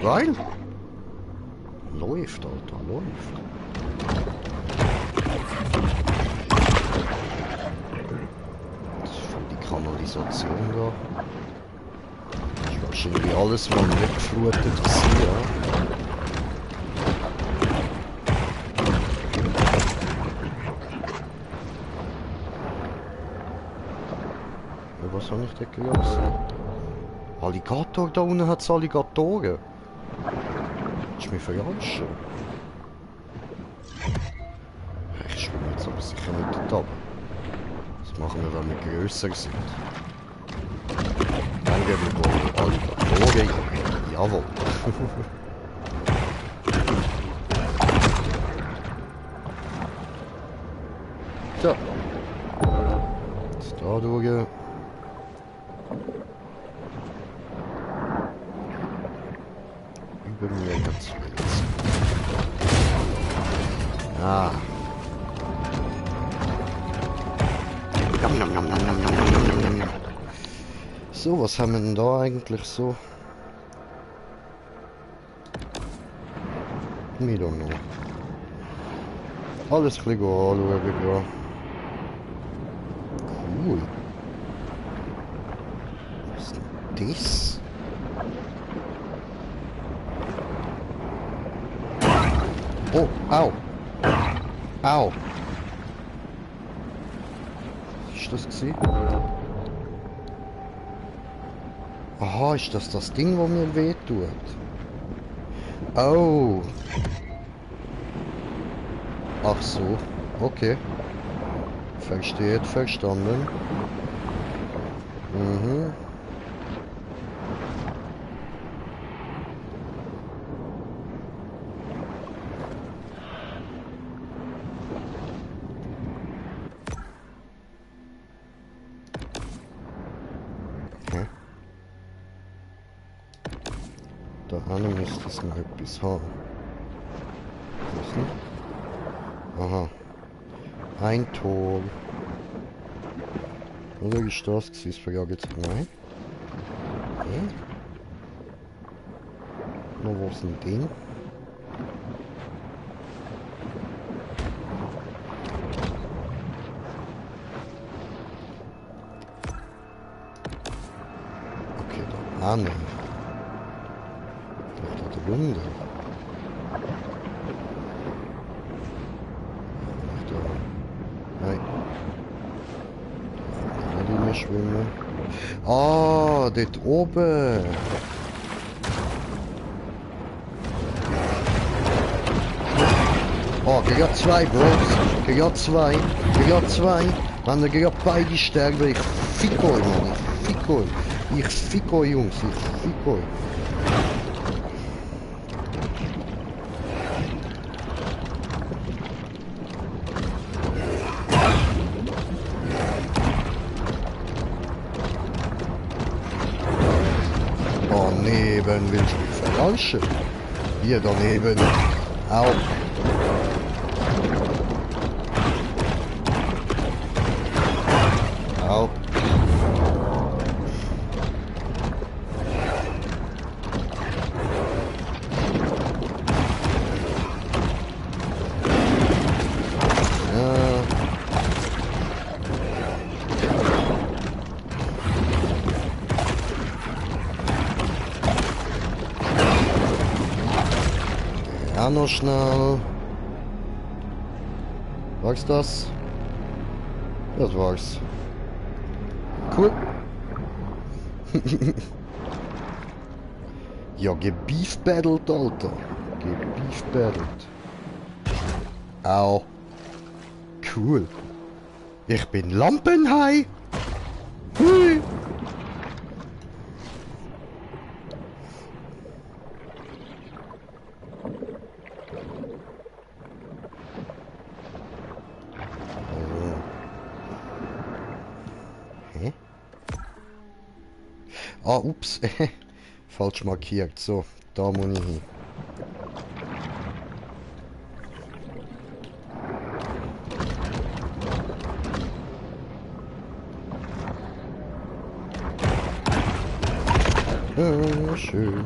Geil. Läuft, Alter, läuft. Das ist voll die Kanalisation da. Das ist wahrscheinlich alles mal weggeflutet gewesen, ja. Was habe ich da gelassen? Alligator, da unten hat es Alligatoren. Willst du mich verarschen? Ich schwimme jetzt aber sicher nicht dort runter. Das machen wir, wenn wir grösser sind. Dann gehen wir Alligatoren. Jawohl. So. Jetzt da durch. Über mir ganz rechts. Ah. Nom, nom, nom, nom, nom, nom, nom, nom, nom. So, was haben wir denn da eigentlich so? Wir don't know. Alles ein bisschen anschauen. Cool. Was ist denn das? Oh, au. Au. Was ist das gewesen? Aha, ist das das Ding, das mir wehtut? Oh. Ach so, okay. Versteht, verstanden. Mhm. Da hinten müsste es noch etwas haben. Was nicht? Aha. Ein Tor. Oder ist das gewesen? Das frage ich jetzt. Nein. Okay. Noch was ein Ding. Okay, da hinten. Da drunter. Nein. Nicht mehr schwimmen. Ah, dort oben. Oh, gerade zwei, Bros. Gerade zwei. Gerade zwei. Wenn ihr gerade beide sterben, ich fick euch, Mann. Ich fick euch. Ich fick euch, Jungs. Ich fick euch. Daneben willst du mich verarschen? Hier daneben. Au. Au. Ja, noch schnell. War's das? Das war's. Cool. Ja, gebeefbattelt, Alter. Gebeefbattelt. Au. Cool. Ich bin Lampenhai. Hui. Ah, ups. Falsch markiert. So, da muss ich hin. Ah, schön.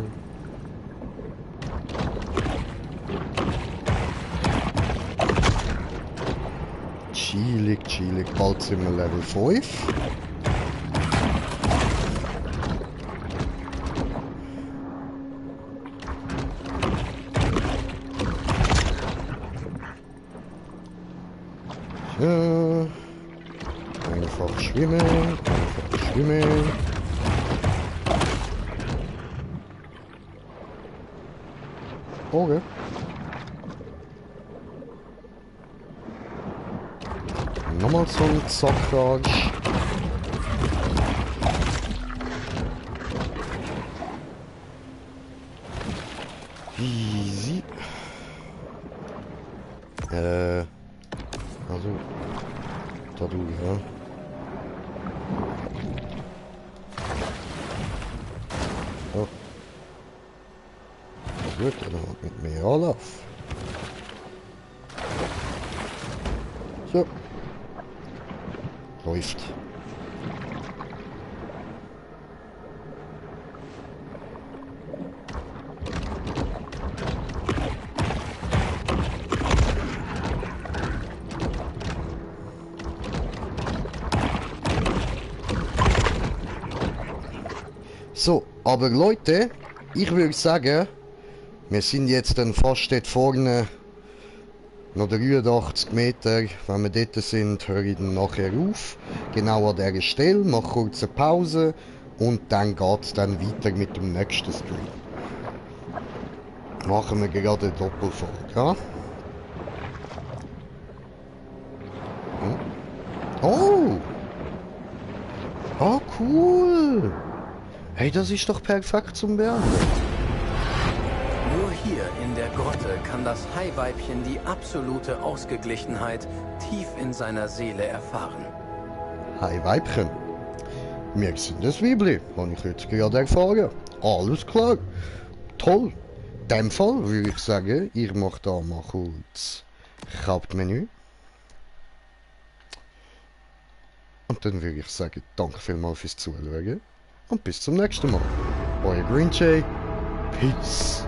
Chillig, chillig. Bald sind wir Level 5. Ja. Einfach schwimmen, einfach schwimmen. Okay. Nochmal so ein Zackrage. Easy. Also, da du, ja. Oh. Gut, dann mit mir Olaf. So. Läuft. So, aber Leute, ich würde sagen, wir sind jetzt dann fast dort vorne, noch 83 Meter. Wenn wir dort sind, höre ich dann nachher auf. Genau an dieser Stelle, mache kurz eine Pause und dann geht es dann weiter mit dem nächsten Stream. Machen wir gerade eine Doppelfolge, ja? Oh! Oh, cool! Hey, das ist doch perfekt zum Beenden. Nur hier in der Grotte kann das Haiweibchen die absolute Ausgeglichenheit tief in seiner Seele erfahren. Haiweibchen. Wir sind das Weibli, habe ich jetzt gerade erfahren. Alles klar. Toll. In dem Fall würde ich sagen, ihr macht da mal kurz Hauptmenü. Und dann würde ich sagen, danke vielmals fürs Zuschauen und bis zum nächsten Mal. Euer Green Jay. Peace.